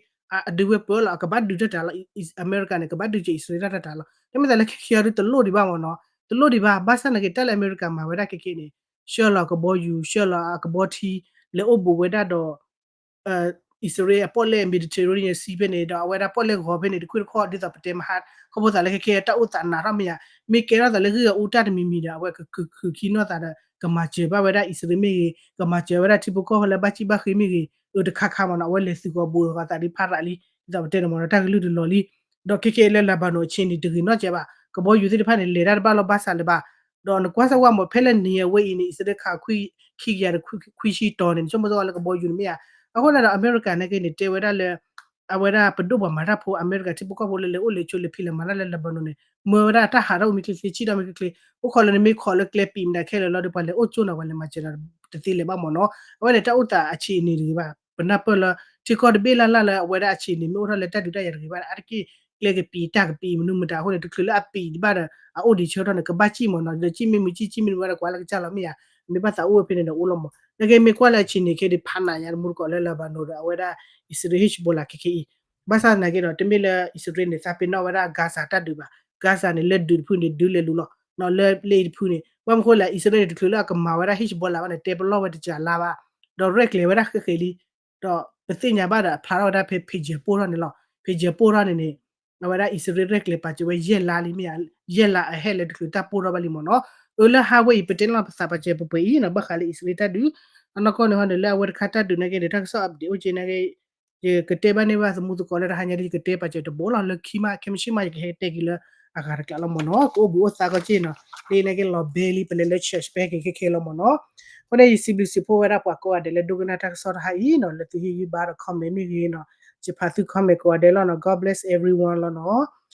အဒုးဝဲပၢလီၤ အကဘၣ်ဒုးတၢ်တၢ်လီၤ, အမဲရကၤန့ၣ် ကဘၣ်ဒုးက့ၤအံၣ်စရ့လးတၢ်တၢ်လီၤ, တမ့ၢ်သးလၢခဲခဲအံၤဒုးတလိၣ်ဒံးဘၣ်မ့ၢ်နီၤ, တလိၣ်ဒံးဘၣ် ဘၣ်ဆၣ်နာ်က့ တၢ်လၢအမဲရကၤမၤဝဲဒၣ်ခဲခဲန့ၣ် ဆှၢလီၤကဘီယူၤ ဆှၢလီၤအကဘီထံ လဲၤအိၣ်ဘူးဝဲဒၣ်ဒီး အံၣ်စရ့လးအပီၣ်လဲၣ် Mediterranean Sea ဖဲန့ၣ် ဒီးအဝဲဒၣ်ပီၣ်လဲၣ်ဂီၤဖဲန့ၣ် တခွ့ၣ်တခီၣ် ဒ်သိးပတဲမဟါ ခီဖျိသးလၢခဲခဲတၢ်အိၣ်သးနးထီၣ်မ့ၢ်ဧါ, မ့ၢ်ကဲထီၣ်သးလၢဂ့ၢ်အူတၢ်တမံၤမံၤဒီး အဝဲကခုးခုးခံနီၣ်သးဒီး ကမၤစၢၤဘၣ်ဝဲဒၣ်အံၣ်စရ့လးမ့ၢ်ဂ့ၤ, ကမၤစၢၤဝဲဒၣ်ထံဖိကီၢ်ဖိလၢဘၣ်စံၣ်ဘၣ်ဃ့မ့ၢ်ဂ့ၤ, အတခါခါမ့ၢ်နီၤ အဝဲလဲၤသုးကီးဘူးဂီၤသးဒ်ဖးရးလံ, ဒ်သိးပတဲန့ၣ်မ့ၢ်နီၤ တၢ်ကလုၢ်တလီၤလံ, ဒီးခဲခဲလၢ Lebanon အဆံးန့ၣ် တဂ့ၤနီၣ်ကဲဘၣ်, ကဘီယူၤသ့ၣ်တဖၣ်န့ၣ် လဲၤတၢ်တဘၣ်လီၤဘၣ်ဆၣ်လၢၤဘၣ်, ဒီးနကွၢ်စၢ်ဝဲမ့ၢ် ဖဲလၢနံၤအဝဲအံၤန့ၣ် အံၣ်စရ့လးခးခွံ ခံကယၤဒီးခွံဆံတီၤန့ၣ် နဆိကမိၣ်စၢ်ဝဲလၢကဘီယူၤန့ၣ်မ့ၢ်ဧါ, အဃိန့ၣ်ဒီး အမဲရကၤနာ်က့န့ၣ် တဲဝဲဒၣ်လၢ အဝဲဒၣ်ပဒိၣ်ပှၤမၤတၢ်ဖိ အမဲရကၤထံဖိကီၢ်ဖိလၢလဲၤအိၣ်လဲၤဆိးလဲၤဖံးလဲၤမၤတၢ်လၢ Lebanon န့ၣ် မၢဝဲဒၣ်တၢ်ဟးထီၣ်အူမ့ၢ်ချ့ချ့ ဆံၣ်ထီၣ်မ့ၢ်ချ့ချ့, အိၣ်ခိးလၢနမ့ၢ်ခိးလၢကျဲပံာ်မတၤခဲလၢာ်လီၤဒီး ပှၤလဲၤအိၣ်ကၠိနီၤ ပှၤလဲၤမၤစၢၤဒီးတသ့လၢၤဘၣ်မ့ၢ်နီၤ, အဝဲန့ၣ်တၢ်အိၣ်သးအဆံးန့ၣ်တဂ့ၤဘၣ်, ပနၢ်ပၢၢ်လၢ ထံကီၢ်တဘ့ၣ်လၢ်လၢ်လၢအဝဲဒၣ်အဆံးန့ၣ် မ့ၢ်အိၣ်ထီၣ်လၢတၢ်ဒုးတၢ်ယၤတဂ့ၤဘၣ် အါတက့ၢ် ကျဲကပံာ်တၢ်ကပံာ်မနုၤမတၤအဃိန့ၣ် တချုးလၢအပံာ်ဘၣ်ဒီး အအိၣ်ဒံးဆၢထီၣ်န့ၣ် ကဘၣ်စံၣ်မ့ၢ်နီၤ, ဒီးစံၣ်မ့ၢ်မုၢ်စံၣ် စံၣ်မ့ၢ်မုၢ်ဝဲဒီးကွၢ်လၢကစၢ်လီၤမ့ၢ်ဧါ, မ့ၢ်ဘၣ်သးအိၣ်ဝဲဖဲန့ၣ်ဒီးအိၣ်လီၤမ့ၢ်, နာ်က့မ့ၢ်ကွၢ်လၢအဆံးန့ၣ် ခဲဒုးဖးနးညါတမူတကိးလၢ Lebanon ဒီးအဝဲဒၣ် အံၣ်စရ့လး Hezbollah ခဲခဲအံၤ, ဘၣ်ဆၣ်သနာ်က့ဒီး တမ့ၢ်လၢအံၣ်စရ့လးန့ၣ် သးပ့ၤနီၣ်ဝဲဒၣ် Gaza တၢ်ဒုးဘၣ်, Gaza န့ၣ် လၢဒုးတဖုန့ၣ် ဒုးလဲၤလူၤလီၤ, လၢလၢအံၤတဖုန့ၣ် ဘၣ်မနုၤဃိလဲၣ် အံၣ်စရ့လးန့ၣ် တချုးလၢအကမၤဝဲဒၣ် Hezbollah ဘၣ်န့ၣ် တဲပလီၢ်ဝဲတစှၤလါဘၣ်, ဒီးရဲၣ်ကျဲၤဝဲဒၣ်ဃဲးဃဲးလံ, ဒီးပသ့ၣ်ညါဘၣ်ဒီး အဖျါထီၣ်ဝဲဒၣ်ဖဲ ဖ့ၣ်ယၢၢ်ပိၢ်ထီၣ်န့ၣ်လီၤ, ဖ့ၣ်ယၢၢ်ပိၢ်ထီၣ်န့ၣ်န့ၣ် အဝဲဒၣ်အံၣ်စရ့လးရဲၣ်ကျဲၤပာ်စၢၤဝဲယဲၢ်လါလံမ့ၢ်ဧါ, ယဲၢ်လါအဟဲလၢတချုးတၢ်ပိၢ်ထီၣ်ဘၣ်လံမ့ၢ်နီၤ, အၢလၢဟးဝဲအံၤ ပတဲန့ၣ်လီၤ ပသးပာ်စၢၤပှဲၤပှဲၤအံၤနီၤ ဘၣ်ဃးလၢအံၣ်စရ့လးတၢ်ဒုး, အနီၢ်ကီၢ်န့ၣ်ဟီန့ၣ် လၢအဝဲတခါတၢ်ဒုးနာ်က့န့ၣ် တၢ်ကစီၣ် update အိၣ်က့နာ်က့ ယကတဲဘၣ်န့ၢ်ဘၣ်သမူသကိးလၢတဟါညါဒီး ယကတဲပာ်စၢၤတဘိလီၤ လၢခံမး ခဲမုၢ်ဆ့ၣ်မး ယကဟဲတဲက့ၤလၢအဂၤတကျးလီၤမ့ၢ်နီၤ, ကအိၣ်ဘှံးအိၣ်သါကီက့ၢ်နီၤ, လၢနာ်က့လီၤဘဲလံ ပလဲၤလၢ church ပဲက့ၤခဲခဲလီၤမ့ၢ်နီၤ, အဃိန့ၣ် ယစံးဘျုးစံးဖှိၣ်ဝဲဒၣ်ပှၤကိးဂၤဒဲးလၢဒိကနၣ်တၢ်ကစီၣ်တဟါအံၤနီၤ, လၢသုဟ့ၣ်ဂံၢ်ဘါဒီး comment မ့ၢ်ဂ့ၤနီၤ, ယဖးသု comment ကိးဂၤဒဲးလီၤနီၤ, God bless everyone လီၤနီၤ.